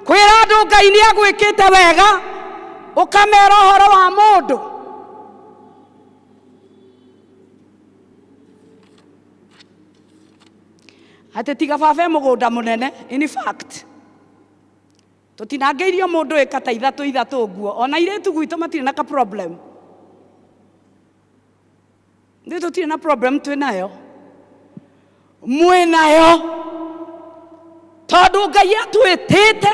kwĩra andũ Ngai nĩ agwĩkĩte wega, ũkamera ũhoro wa mũndũ. Atĩ tiga baba e mũgũnda mũnene, in fact tũtinangĩirio mũndũ ĩka ta ithatũ ithatũ ũguo, ona airĩtu gwitũ matirĩ na ka problem. Ithuĩ tũtirĩ na problem twĩ nayo, mwĩ nayo tondũ Ngai atwĩtĩte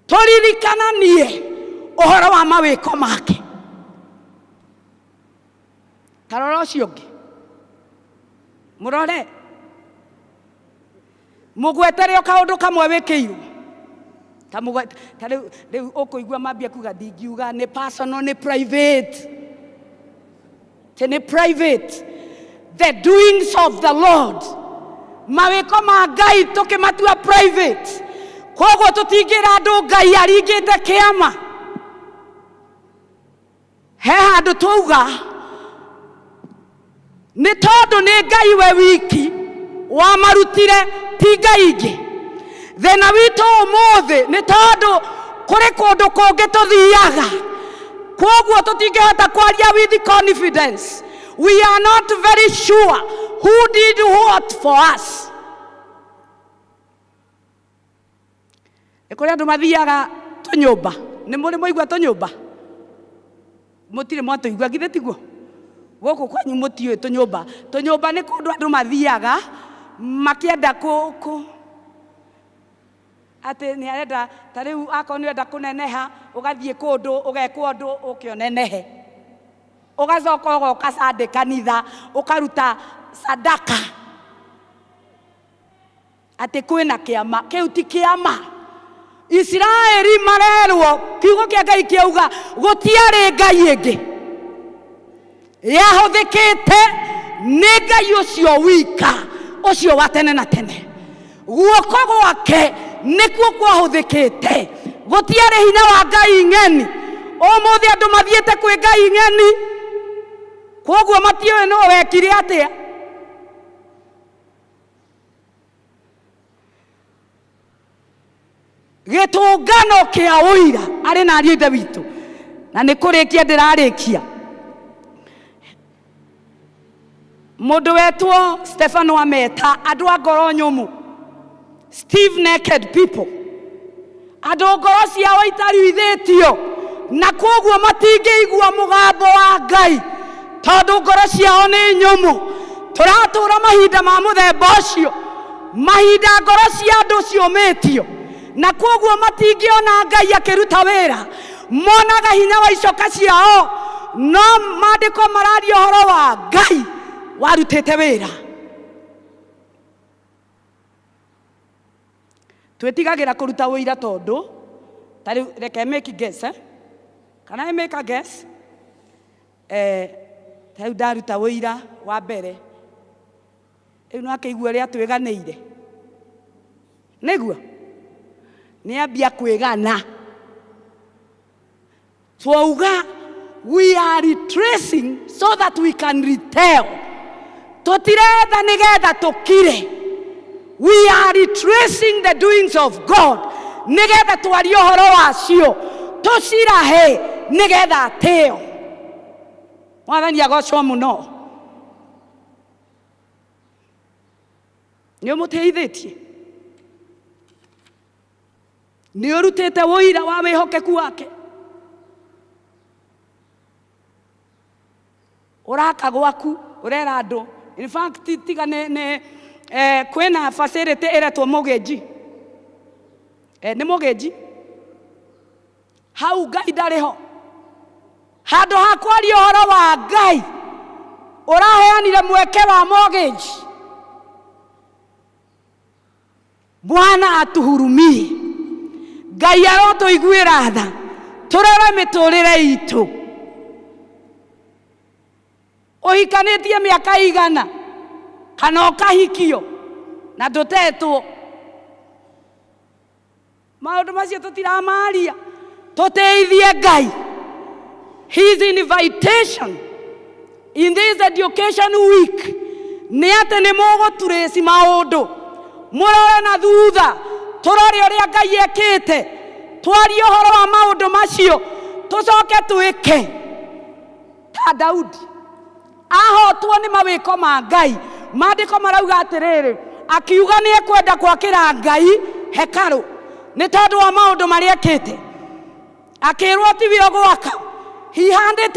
tũririkananie ũhoro wa mawĩko make. Ta rora ũcio ũngĩ, mũrore, mũgwetere o kaũndũ kamwe wĩkĩirwo. Ta mũgwete, ta rĩu, rĩu ũkũigua mambia kuga ndingiuga nĩ personal, nĩ private. Atĩ nĩ private. The doings of the Lord. Mawĩko ma Ngai tũkĩmatua private. Koguo tũtingĩra andũ Ngai aringĩte kĩama. He handũ twauga nĩ tondũ nĩ Ngai we wiki wamarutire ti Ngai ingĩ. Thĩna witũ ũmũthĩ nĩ tondũ kũrĩ kũndũ kũngĩ tũthiaga, kwoguo tũtingĩhota kwaria with confidence. We are not very sure who did what for us. Nĩ kũrĩ andũ mathiaga tũnyũmba. Nĩ mũrĩ mwaigua tũnyũmba? Mũtirĩ mwatũigua, githĩ tiguo? Gũkũ kwanyu mũtiũĩ tũnyũmba. Tũnyũmba nĩ kũndũ andũ mathiaga makĩenda kũ, kũ atĩ nĩ arenda ta rĩu akorwo nĩ ũrenda kũneneha, ũgathiĩ kũndũ ũgekwo ũndũ ũke ũnenehe. Ũgacoka ũgoka Sunday kanitha ũkaruta sadaka. Atĩ kwĩna kĩama. Kĩu ti kĩama. Isiraeli marerwo kiugo kĩa Ngai kĩauga gũtiarĩ Ngai ĩngĩ yahũthĩkĩte nĩ Ngai ũcio wika ũcio wa tene na tene. Guoko gwake nĩkuo kwahũthĩkĩte, gũtiarĩ hinya wa Ngai ng'eni. Ũmũthĩ andũ mathiĩte kwĩ Ngai ng'eni, koguo matiũĩ nũ wekire atĩa. Gĩtũngano kĩa ũira arĩ na ariũ ithe witũ, na nĩ kũrĩkia ndĩrarĩkia. Mũndũ wetwo Stefano ameta andũ a ngoro nyũmũ, stiff naked people, andũ ngoro ciao itariuithĩtio, na koguo matingĩigua mũgambo wa Ngai tondũ ngoro ciao nĩ nyũmũ. Tũratũra mahinda ma mũthemba ũcio, mahinda ngoro cia andũ ciũmĩtio, na koguo matingĩona Ngai akĩruta wĩra, monaga hinya wa icoka ciao, no maandĩko mararia ũhoro wa Ngai warutĩte wĩra. Twĩtigagĩra kũruta ũira tondũ ta rĩu reke make guess, eh? Can I make a guess? Ta rĩu ndaruta ũira wa mbere, rĩu no akĩigua ũrĩa twĩganĩire, nĩguo nĩambia kwĩgana. Twauga we are retracing so that we can retell. Tũtiretha nĩgetha tũkire. We are retracing the doings of God nĩgetha twarie ũhoro wacio, tũcirahe nĩgetha atĩo. Mwathani agocwo mũno. Nĩ ũmũteithĩtie, nĩ ũrutĩte ũira wa wĩhokeku wake. Ũraka gwaku ũrera andũ, in fact tiga nĩ kwĩna facility ĩretwo mũgĩnji, nĩ mũgĩnji hau Ngai ndarĩ ho. Handũ ha kwaria ũhoro wa Ngai ũraheanire mweke wa mortgage. Bwana atuhurumie. Ngai arotũiguĩra tha, tũrore mĩtũrĩre itũ. Ũhikanĩtie mĩaka igana kana ũkahikio na ndũtetwo, maũndũ macio tũtiramaria. Tũteithie Ngai. His invitation in this education week nĩ atĩ nĩ mũgũturĩci maũndũ, mũrore na thutha, tũrore ũrĩa Ngai ekĩte, twarie ũhoro wa maũndũ macio, tũcoke twĩke ta Daudi ahotwo nĩ mawĩko ma Ngai. Maandĩko marauga atĩrĩrĩ, akiuga nĩ ekwenda gwakĩra Ngai hekarũ nĩ tondũ wa maũndũ marĩa ekĩte. Akĩrwo tiwe ũgwaka, he handed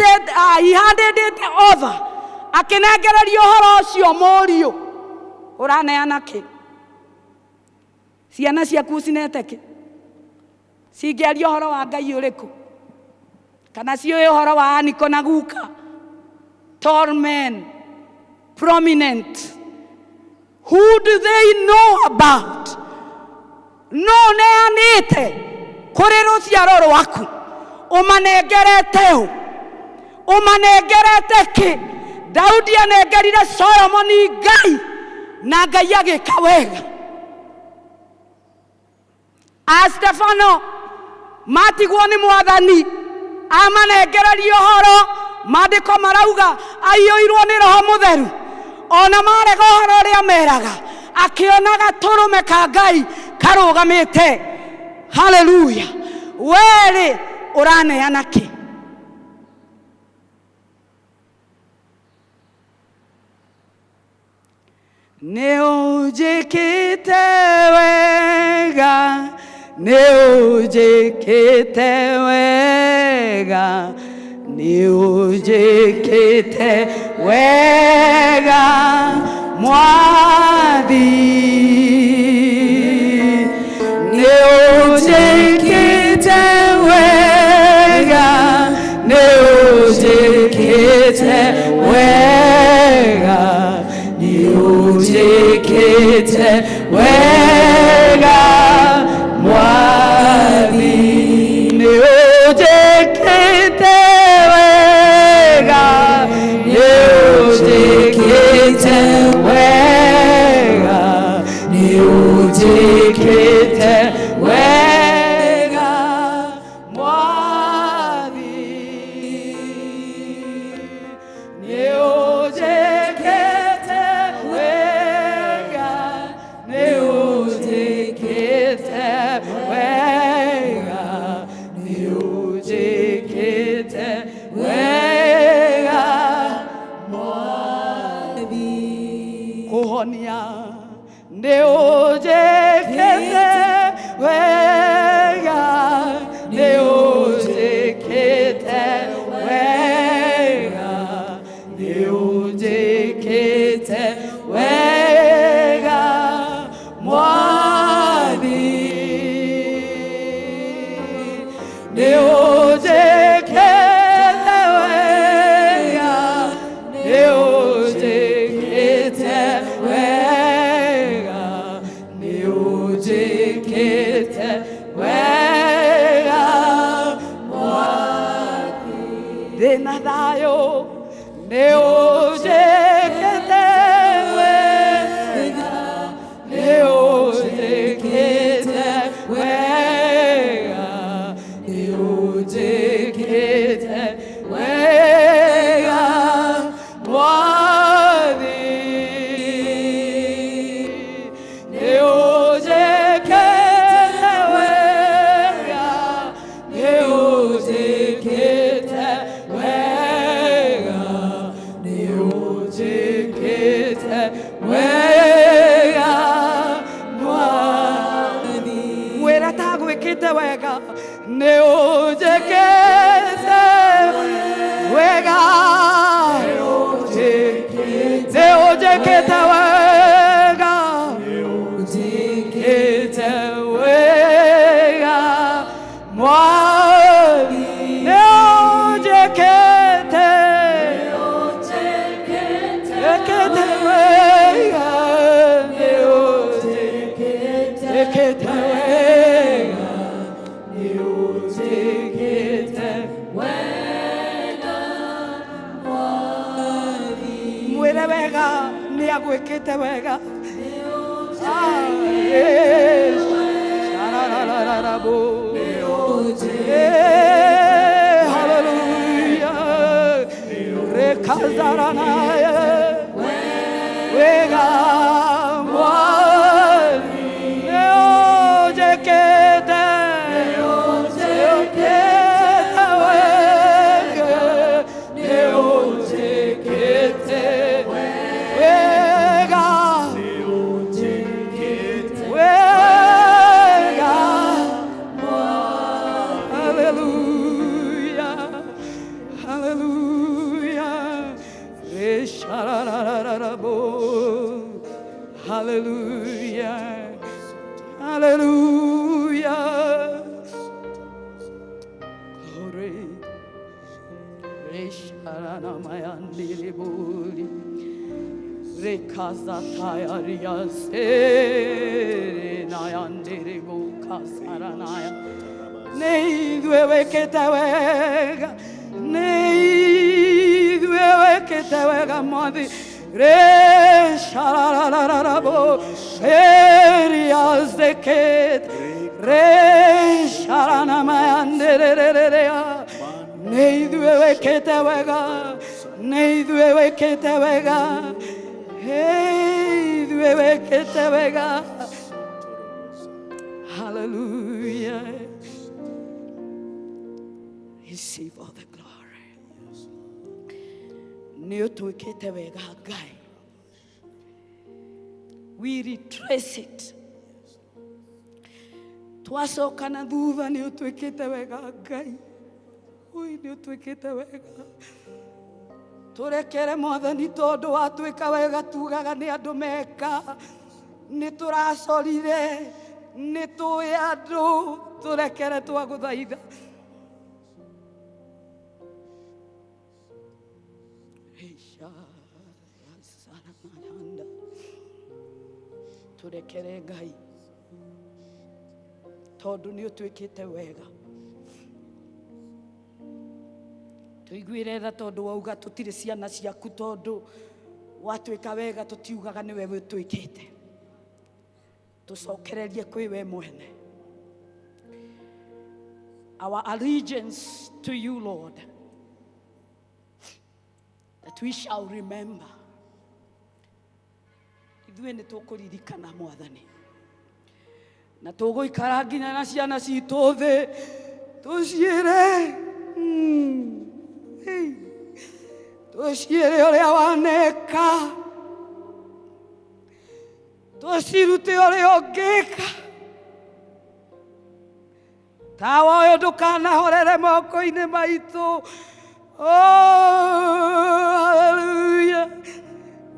it over, akĩnengereria ũhoro ũcio mũriũ. Ũraneana kĩ? Ciana ciaku cinete kĩ? Cingĩaria ũhoro wa Ngai ũrĩkũ? Kana ciũĩ ũhoro wa Aniko na Guka? Tall men, prominent. Who do they know about? No ũneanĩte kũrĩ rũciaro rwaku, ũmanengerete ũ? Ũmanengerete kĩ? Daudi anengerire Solomoni Ngai, na Ngai agĩka wega. A Stefano matigwo nĩ mwathani amanengereria ũhoro, maandĩko marauga aiyũirwo nĩ roho mũtheru, ona marega ũhoro ũrĩa meraga, akĩona gatũrũme ka Ngai karũgamĩte. Haleluya! Werĩ ũraneana kĩ? Nĩ ũnjĩkĩte wega, nĩ ũnjĩkĩte wega, nĩ ũnjĩkĩte wega Mwathi. Nĩ ũnjĩkĩte wega, nĩ ũnjĩkĩte wega, nĩ ũnjĩkĩte wega Mwathi. Mũhonia nĩ ũnjĩkĩte wega, nĩ ũnjĩkĩte wega, nĩ ũnjĩkĩte wega Mwathi, nĩ ũnjĩkĩte wega, nĩ ũnjĩkĩte wega, nĩ ũnjĩkĩte wega Mwathi, ndĩna thayũ, nĩ ũnjĩkĩte wega, nĩ ũnjĩkĩte wega, nĩ ũnjĩkĩte wega Mwathi, nĩ ũnjĩkĩte wega, nĩ ũnjĩkĩte wega, nĩ ũnjĩkĩte wega Mwathi. Mwĩre ta gwĩkĩte wega, nĩ ũnjĩkĩte wega, nĩ ũnjĩkĩte wega, nĩ ũnjĩkĩte wega Mwathi, nĩ ũnjĩkĩte wega, nĩ ũnjĩkĩte wega, nĩ ũnjĩkĩte wega. Mwĩre wega nĩ agwĩkĩte wega. Ah, yes. Shararararabo. Eh, hallelujah. Rekazaranaya. Wega Mwathi, nĩ ũnjĩkĩte, ũnjĩkĩte wega, nĩ ũnjĩkĩte wega, wega. Hallelujah, hallelujah. Eshararararabo. Hallelujah, hallelujah. Glory. Esharanamayandiribuli. Rekazataya serenayandiribu kasaranaya. Nĩ ithuĩ wĩkĩte wega, nĩ ithuĩ wĩkĩte wega Mwathi. Reshararararabo eriazeket resharanamayanderererea. Nĩ ithuĩ wĩkĩte wega, nĩ ithuĩ wĩkĩte wega, ithuĩ wĩkĩte wega. Hallelujah. Receive all the glory. Nĩ ũtwĩkĩte wega Ngai. We retrace it. Twacoka na thutha, nĩ ũtwĩkĩte wega Ngai. Ui, nĩ ũtwĩkĩte wega. Tũrekere Mwathani, tondũ watwĩka wega tugaga nĩ andũ meka. Nĩ tũracorire, nĩ tũĩ andũ, tũrekere twagũthaitha. Isha, Saranayanda. Tũrekere Ngai, tondũ nĩ ũtwĩkĩte wega. Tũiguĩre tha, tondũ wauga tũtirĩ ciana ciaku, tondũ watwĩka wega tũtiugaga nĩwe wĩtwĩkĩte. Tũcokererie kwĩ we mwene. Our allegiance to you, Lord, that we shall remember. Ithuĩ nĩ tũkũririkana Mwathani, na tũgũikara nginya na ciana citũ thĩ tũciĩre, hey, tũciĩre ũrĩa waneka. Tũcirute ũrĩa ũngĩka. Tawa ũyũ ndũkanahorere moko-inĩ maitũ. Oh, hallelujah.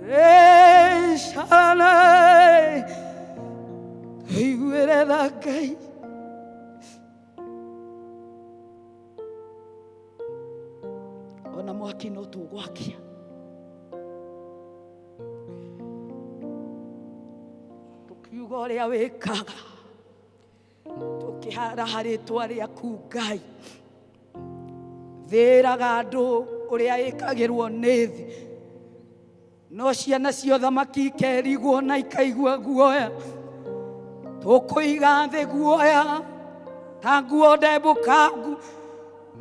Hey, Shaddai. Tũiguĩre tha Ngai. Ona mwaki no tũgwakia. Tũkiuga ũrĩa wĩkaga. Tũkĩhara rĩtwa rĩaku Ngai. Thĩraga andũ ũrĩa ĩkagĩrwo nĩ thĩ. No ciana cia ũthamaki ikerigwo na ikaigua guoya. Tũkũiga thĩ guoya ta nguo ndembũkangu.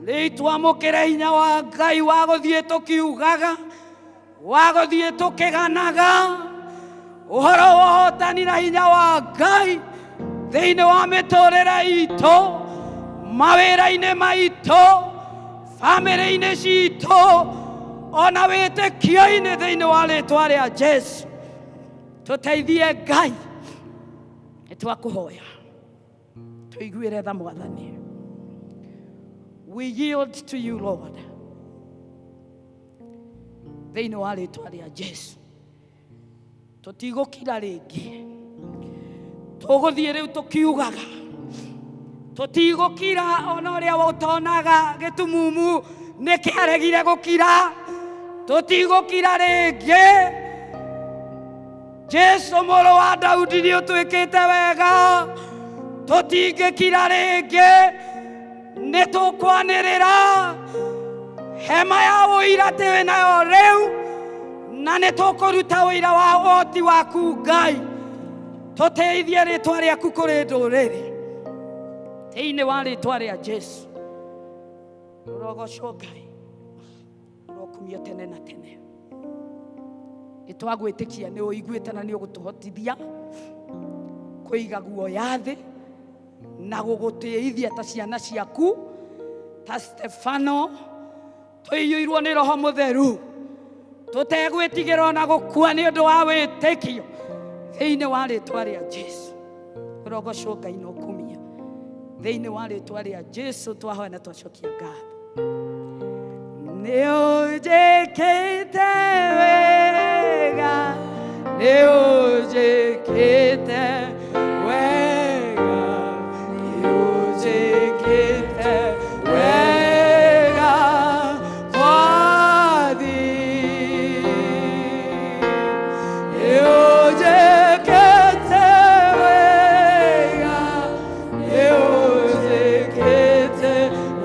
Rĩu twamũkĩre hinya wa Ngai wa gũthiĩ tũkiugaga, wa gũthiĩ tũkĩganaga ũhoro wa ũhotani na hinya wa Ngai thĩinĩ wa mĩtũrĩre itũ, mawĩra-inĩ maitũ, bamĩrĩ-inĩ citũ, ona wĩtĩkio-inĩ thĩinĩ wa rĩtwa rĩa Jesu. Tũteithie Ngai, nĩ twakũhoya tũiguĩre tha Mwathani. We yield to you, Lord, thĩinĩ wa rĩtwa rĩa Jesu. Tũtigũkira rĩngĩ, tũgũthiĩ rĩu tũkiugaga tũtigũkira. Ona ũrĩa ũtonaga gĩtumumu nĩ kĩaregire gũkira, tũtigũkira rĩngĩ. Jesu mũrũ wa Daudi, nĩ ũtwĩkĩte wega, tũtingĩkira rĩngĩ, nĩ tũkwanĩrĩra hema ya ũira twĩ nayo rĩu, na nĩ tũkũruta ũira wa ũhoti waku Ngai. Tũteithie rĩtwa rĩaku kũrĩ ndũrĩrĩ thĩinĩ wa rĩtwa rĩa Jesu. Ũrogocwo Ngai, ũrokumio tene na tene. Nĩ twagwĩtĩkia nĩ ũiguĩte na nĩ ũgũtũhotithia kũiga guoya thĩ na gũgũtĩithia ta ciana ciaku, ta Stefano, tũiyũirwo nĩ Roho Mũtheru, tũtegwĩtigĩra ona gũkua nĩ ũndũ wa wĩtĩkio thĩinĩ wa rĩtwa rĩa Jesu. Ũrogocwo Ngai na ũkumio thĩinĩ wa rĩtwa rĩa Jesu. Twahoya na twacokia ngatho. Nĩ ũnjĩkĩte wega, nĩ ũnjĩkĩte wega, nĩ ũnjĩkĩte wega, Mwathi. Nĩ ũnjĩkĩte wega, nĩ ũnjĩkĩte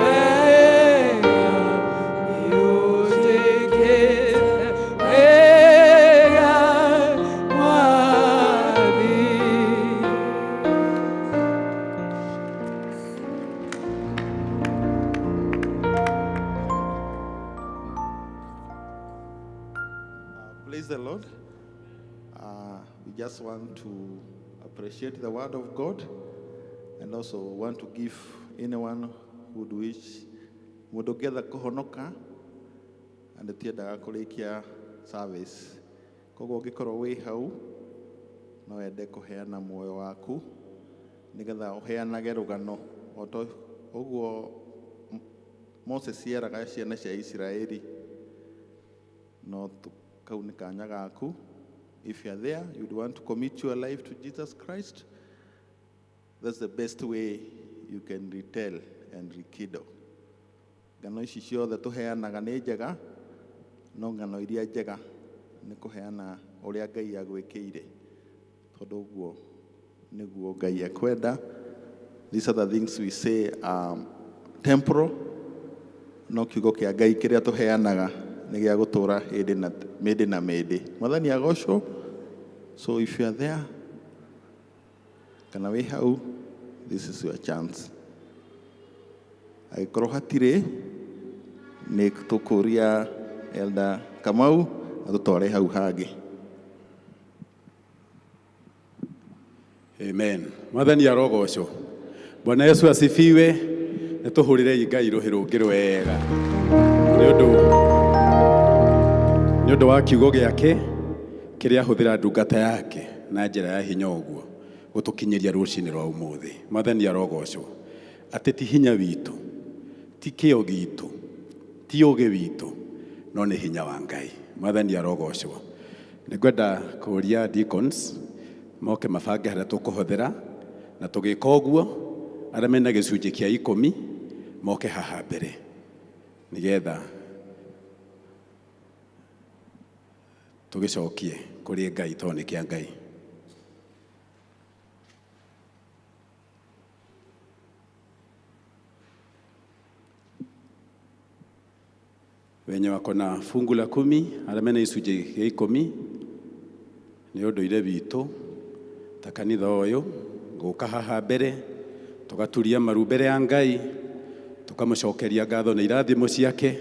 wega, nĩ ũnjĩkĩte wega, Mwathi. Praise the Lord. We just want to appreciate the word of God and also want to give anyone who would wish, mũndũ ũngĩenda kũhonoka, na nĩtiendaga kũrĩkia service, koguo ũngĩkorwo wĩ hau no wende kũheana muoyo waku nĩgetha ũheanage rũgano o ta ũguo Moses eraga ciana cia Isiraeli, no kau nĩ kanya gaku. If you are there, you'd want to commit your life to Jesus Christ, that's the best way you can retell and rekindle. Ng'ano ici ciothe tũheanaga nĩ njega, no ng'ano iria njega nĩ kũheana ũrĩa Ngai agwĩkĩire, tondũ ũguo nĩguo Ngai ekwenda. These are the things we say temporal, no kiugo kĩa Ngai kĩrĩa tũheanaga nĩ gĩa gũtũra hĩndĩ na mĩndĩ na mĩndĩ. Mwathani agocwo. So if you are there kana wĩ hau, this is your chance. Angĩkorwo hatirĩ, nĩ tũkũria Elder Kamau atũtware hau hangĩ. Amen. Mwathani arogocwo. Bwana Yesu asifiwe. Nĩ tũhũrĩrei Ngai rũhĩ rũngĩ rwega nĩ ũndũ wa kiugo gĩake kĩrĩa ahũthĩra ndungata yake. na njĩra ya hinya ũguo gũtũkinyĩria rũcinĩ rwa ũmũthĩ. Mwathani arogocwo atĩ ti hinya witũ, ti kĩo gitũ, ti ũgĩ witũ, no nĩ hinya wa Ngai. Mwathani arogocwo. Nĩngwenda kũria deacons moke mabange harĩa tũkũhũthĩra, na tũgĩka ũguo arĩa mena gĩcunjĩ kĩa 10 moke haha mbere nĩgetha tũgĩcokie kũrĩ Ngai tondũ nĩ kĩa Ngai. Wenye wako na fungu la 10, arĩa mena icunjĩ gĩa 10, nĩ ũndũire witũ ta kanitha ũyũ gũka haha mbere tũgaturia maru mbere ya Ngai, tũkamũcokeria ngatho na irathimo ciake,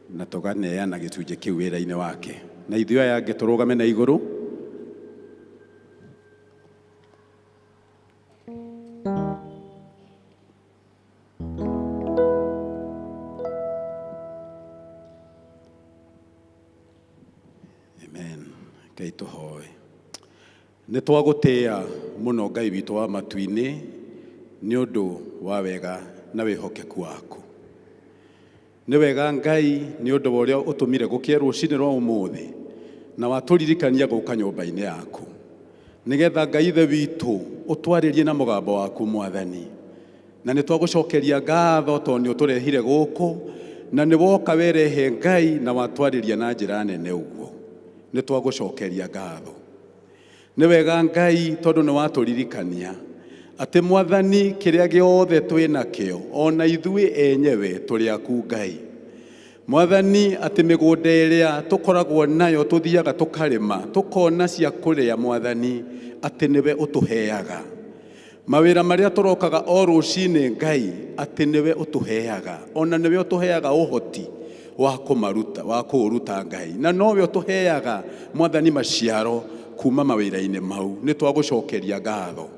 na tũganeana gĩcunjĩ kĩu wĩra-inĩ wake. Na ithuĩ aya angĩ tũrũgame na igũrũ. Amen. Ngai tũhoe. Nĩ twagũtĩĩa mũno Ngai witũ wa matu-inĩ nĩ ũndũ wa wega na wĩhokeku waku. Nĩ wega Ngai nĩ ũndũ wa ũrĩa ũtũmire gũkĩe rũcinĩ rwa ũmũthĩ na watũririkania gũka nyũmba-inĩ yaku, nĩgetha Ngai Ithe witũ ũtwarĩrie na mũgambo waku Mwathani. Na nĩ twagũcokeria ngatho tondũ nĩ ũtũrehire gũkũ na nĩ woka werehe Ngai na watwarĩria na njĩra nene ũguo. Nĩ twagũcokeria ngatho. Nĩ wega Ngai tondũ nĩ watũririkania atĩ Mwathani kĩrĩa gĩothe twĩ nakĩo ona ithuĩ enyewe tũrĩ aku Ngai. Mwathani atĩ mĩgũnda ĩrĩa tũkoragwo nayo tũthiaga tũkarĩma tũkona cia kũrĩa Mwathani atĩ nĩwe ũtũheaga. Mawĩra marĩa tũrokaga o rũcinĩ Ngai atĩ nĩwe ũtũheaga, ona nĩwe ũtũheaga ũhoti wa kũmaruta, wa kũũruta Ngai, na nowe ũtũheaga Mwathani maciaro kuma mawĩra-inĩ mau. Nĩ twagũcokeria ngatho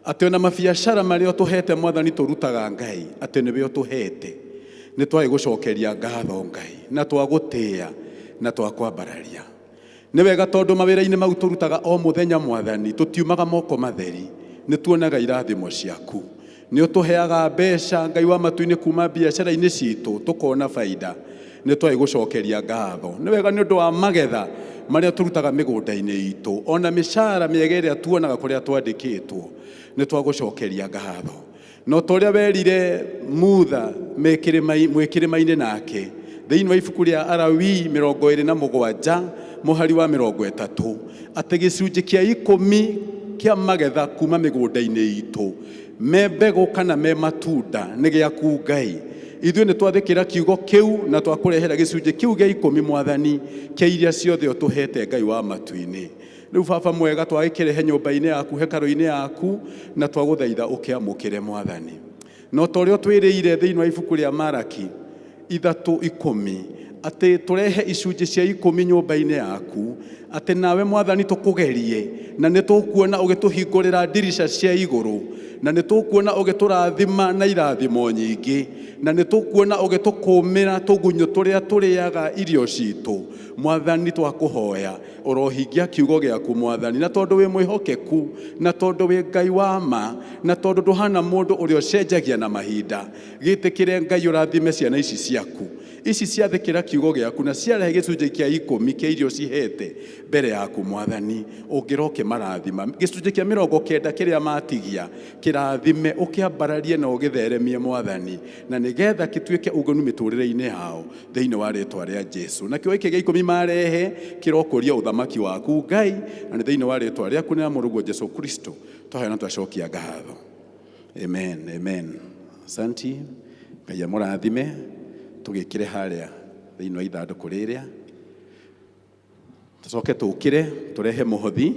atĩ ona mabiacara marĩa ũtũhete Mwathani tũrutaga Ngai atĩ nĩwe ũtũhete. Nĩ twagĩgũcokeria ngatho Ngai na twagũtĩĩa na twakwambararia. Nĩ wega tondũ mawĩra-inĩ mau tũrutaga o mũthenya Mwathani tũtiumaga moko matheri, nĩ tuonaga irathimo ciaku. Nĩ ũtũheaga mbeca Ngai wa matu-inĩ kuma biacara-inĩ citũ tũkona baida. Nĩ twagĩgũcokeria ngatho. Nĩ wega nĩ ũndũ wa magetha marĩa tũrutaga mĩgũnda-inĩ itũ, ona mĩcara mĩega ĩrĩa tuonaga kũrĩa twandĩkĩtwo, nĩ twagũcokeria ngatho. No ta ũrĩa werire Mutha mwĩ kĩrĩma-inĩ nake thĩinĩ wa ibuku rĩa Alawii 27 mũhari wa 30 atĩ gĩcunjĩ kĩa 10 kĩa magetha kuma mĩgũnda-inĩ itũ me mbegũ kana me matunda nĩ gĩaku Ngai. Ithuĩ nĩ twathĩkĩra kiugo kĩu na twakũrehera gĩcunjĩ kĩu gĩa 10 Mwathani kĩa iria ciothe ũtũhete Ngai wa matu-inĩ. Rĩu Baba mwega twagĩkĩrehe nyũmba-inĩ yaku hekarũ-inĩ yaku na twagũthaitha ũkĩamũkĩre Mwathani. No ta ũrĩa ũtwĩrĩire thĩinĩ wa ibuku rĩa Maraki 3:10 atĩ tũrehe icunjĩ cia 10 nyũmba-inĩ yaku, atĩ nawe Mwathani tũkũgerie na nĩ tũkuona ũgĩtũhingũrĩra ndirica cia igũrũ, na nĩ tũkuona ũgĩtũrathima na irathimo nyingĩ, na nĩ tũkuona ũgĩtũkũmĩra tũgunyũ tũrĩa tũrĩaga irio citũ. Mwathani twakũhoya ũrohingia kiugo gĩaku Mwathani, na tondũ wĩ mwĩhokeku, na tondũ wĩ Ngai wa ma, na tondũ ndũhana mũndũ ũrĩa ũcenjagia na mahinda, gĩtĩkĩre Ngai ũrathime ciana ici ciaku ici ciathĩkĩra kiugo gĩaku na ciarehe gĩcunjĩ kĩa 10 kĩa irio cihete mbere yaku Mwathani, ũngĩra ũkĩmarathima. Gĩcunjĩ kĩa 90 kĩrĩa matigia kĩrathime, ũkĩambararie na ũgĩtheremie Mwathani, na nĩgetha gĩtuĩke ũguni mĩtũrĩre-inĩ yao thĩinĩ wa rĩtwa rĩa Jesu. Nakĩo gĩkĩ gĩa 10 marehe kĩrokũria ũthamaki waku Ngai, na nĩ thĩinĩ wa rĩtwa rĩaku na mũrũguo Jesu Kristo twahoya na twacokia ngatho. Amen, amen. Asanti. Ngai amũrathime. Tũgĩkĩre harĩa thĩinĩ wa ithandũkũ rĩrĩa, tũcoke tũkĩre tũrehe mũhothi,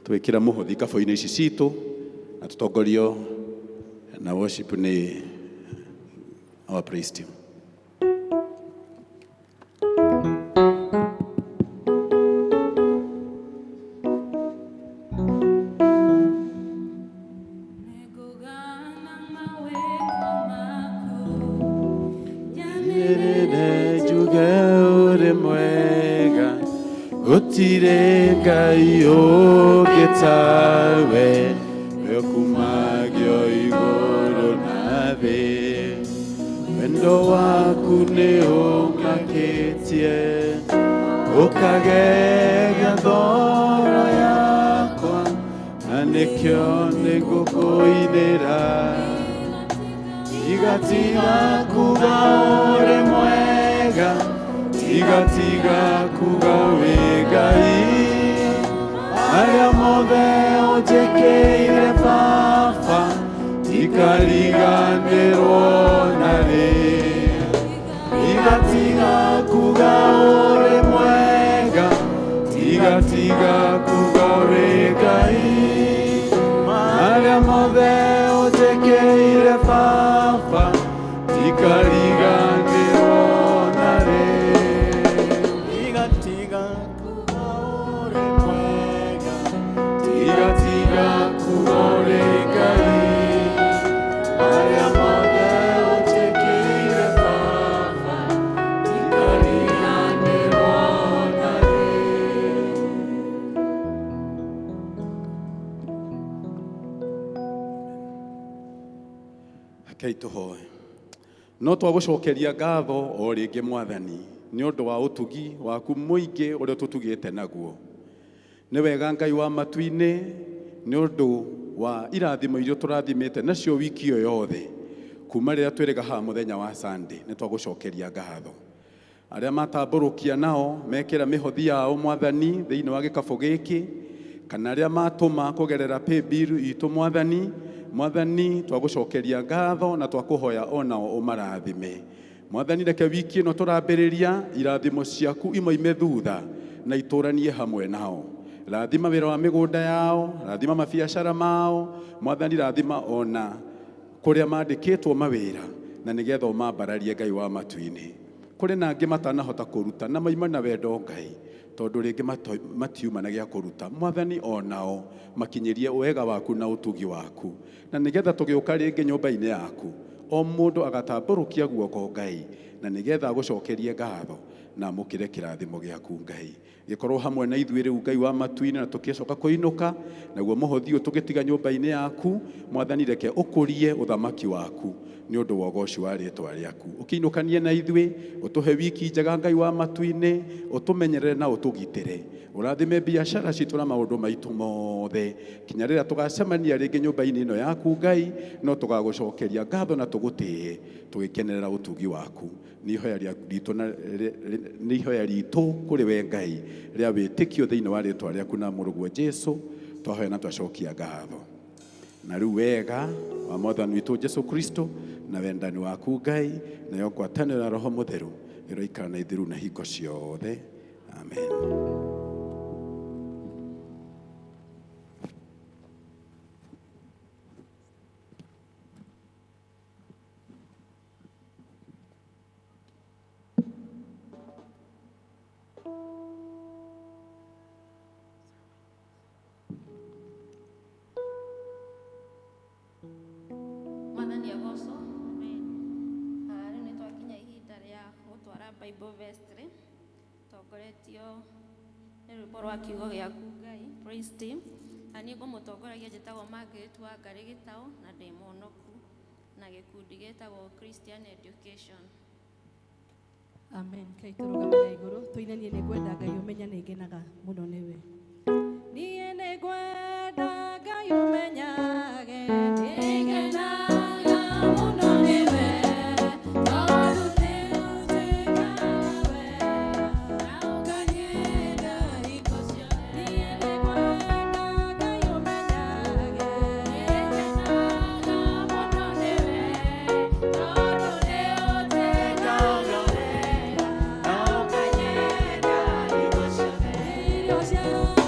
twĩkĩra mũhothi kabũ-inĩ ici citũ na tũtongorio na worship nĩ our praise team. Gũtirĩ Ngai ũngĩ tawe, we ũkumagio igũrũ na thĩ. Wendo waku nĩ ũmakĩtie, ũkagegia ngoro yakwa, na nĩkĩo nĩngũkũinĩra. Tiga tiga kuga ũrĩ mwega, tiga tiga kuga wĩ Ngai. Marĩa mothe ũnjĩkĩire Baba, ndikariganĩrwo narĩ. Tiga tiga kuga ũrĩ mwega, tiga tiga kuga ũrĩ Ngai. Marĩa mothe ũnjĩkĩire Baba, ndikariganĩrwo narĩ. Tiga tiga kuga ũrĩ mwega, tiga tiga kuga ũrĩ Ngai. Marĩa mothe ũnjĩkĩire Baba, ndikariganĩrwo narĩ. Rekei tũhoe. No twagũcokeria ngatho o rĩngĩ Mwathani nĩ ũndũ wa ũtugi waku mũingĩ ũrĩa ũtũtugĩte naguo. Nĩ wega Ngai wa matu-inĩ nĩ ũndũ wa irathimo iria ũtũrathimĩte nacio wiki ĩyo yothe kuma rĩrĩa twĩrĩga haha mũthenya wa Sunday nĩ twagũcokeria ngatho. Arĩa matambũrũkia nao mekĩra mĩhothi yao Mwathani thĩinĩ wa gĩkabũ gĩkĩ, kana arĩa matũma kũgerera paybill itũ Mwathani, Mwathani twagũcokeria ngatho na twakũhoya onao ũmarathime. Mwathani reke wiki ĩno tũrambĩrĩria irathimo ciaku imoime thutha na itũranie hamwe nao. Rathima wĩra wa mĩgũnda yao, rathima mabiacara mao, Mwathani rathima ona kũrĩa mandĩkĩtwo mawĩra na nĩgetha ũmambararie Ngai wa matu-inĩ. Kũrĩ na angĩ matanahota kũruta na maima na wendo Ngai, tondũ rĩngĩ matiuma na gĩa kũruta. Mwathani onao makinyĩrie wega waku na ũtugi waku, na nĩgetha tũgĩũka rĩngĩ nyũmba-inĩ yaku o mũndũ agatambũrũkia guoko Ngai, na nĩgetha agũcokerie ngatho na amũkĩre kĩrathimo gĩaku Ngai. Gĩkorwo hamwe na ithuĩ rĩu Ngai wa matu-inĩ, na tũkĩcoka kũinũka naguo mũhothi ũyũ tũgĩtiga nyũmba-inĩ yaku Mwathani, reke ũkũrie ũthamaki waku nĩ ũndũ wa ũgoci wa rĩtwa rĩaku. Ũkĩinũkanie na ithuĩ, ũtũhe wiki njega Ngai wa matu-inĩ, ũtũmenyerere na ũtũgitĩre, ũrathime biacara citũ na maũndũ maitũ mothe kinya rĩrĩa tũgacemania rĩngĩ nyũmba-inĩ ĩno yaku Ngai, no tũgagũcokeria ngatho na tũgũtĩe tũgĩkenerera ũtugi waku. Nĩ ihoya ritũ na nĩ ihoya ritũ kũrĩ we Ngai rĩa wĩtĩkio thĩinĩ wa rĩtwa rĩaku na mũrũguo Jesu, twahoya na twacokia ngatho. Na rĩu wega wa Mwathani witũ Jesu Kristo na wendani waku Ngai nayo ngwatanĩro ya Roho Mũtheru ĩroikara na ithuĩ rĩu na hingo ciothe. Amen. Mwathani agocwo. Rĩu nĩ twakinya ihinda rĩa gũtwara Bible vestry tongoretio nĩ rwĩmbo rwa kiugo gĩaku Ngai, praise team. Na niĩ ngũmũtongoragia njĩtagwo Margaret wa Ngarĩ Gĩtaũ na ndĩ mũhonoku na gĩkundi gĩtagwo Christian Education. Amen. Kai tũrũgame na igũrũ tũinanie nĩ ngwenda Ngai ũmenya nĩ ngenaga mũno nĩwe. Niĩ nĩ ngwenda Ngai ũmenyage nĩ ngenaga mũno nĩwe, tondũ nĩ ũnjĩkaga wega na ũkanyenda hingo ciothe. Niĩ nĩ ngwenda Ngai ũmenyage nĩ ngenaga mũno nĩwe, tondũ nĩ ũnjĩkaga wega na ũkanyenda hingo ciothe. Irio ciaku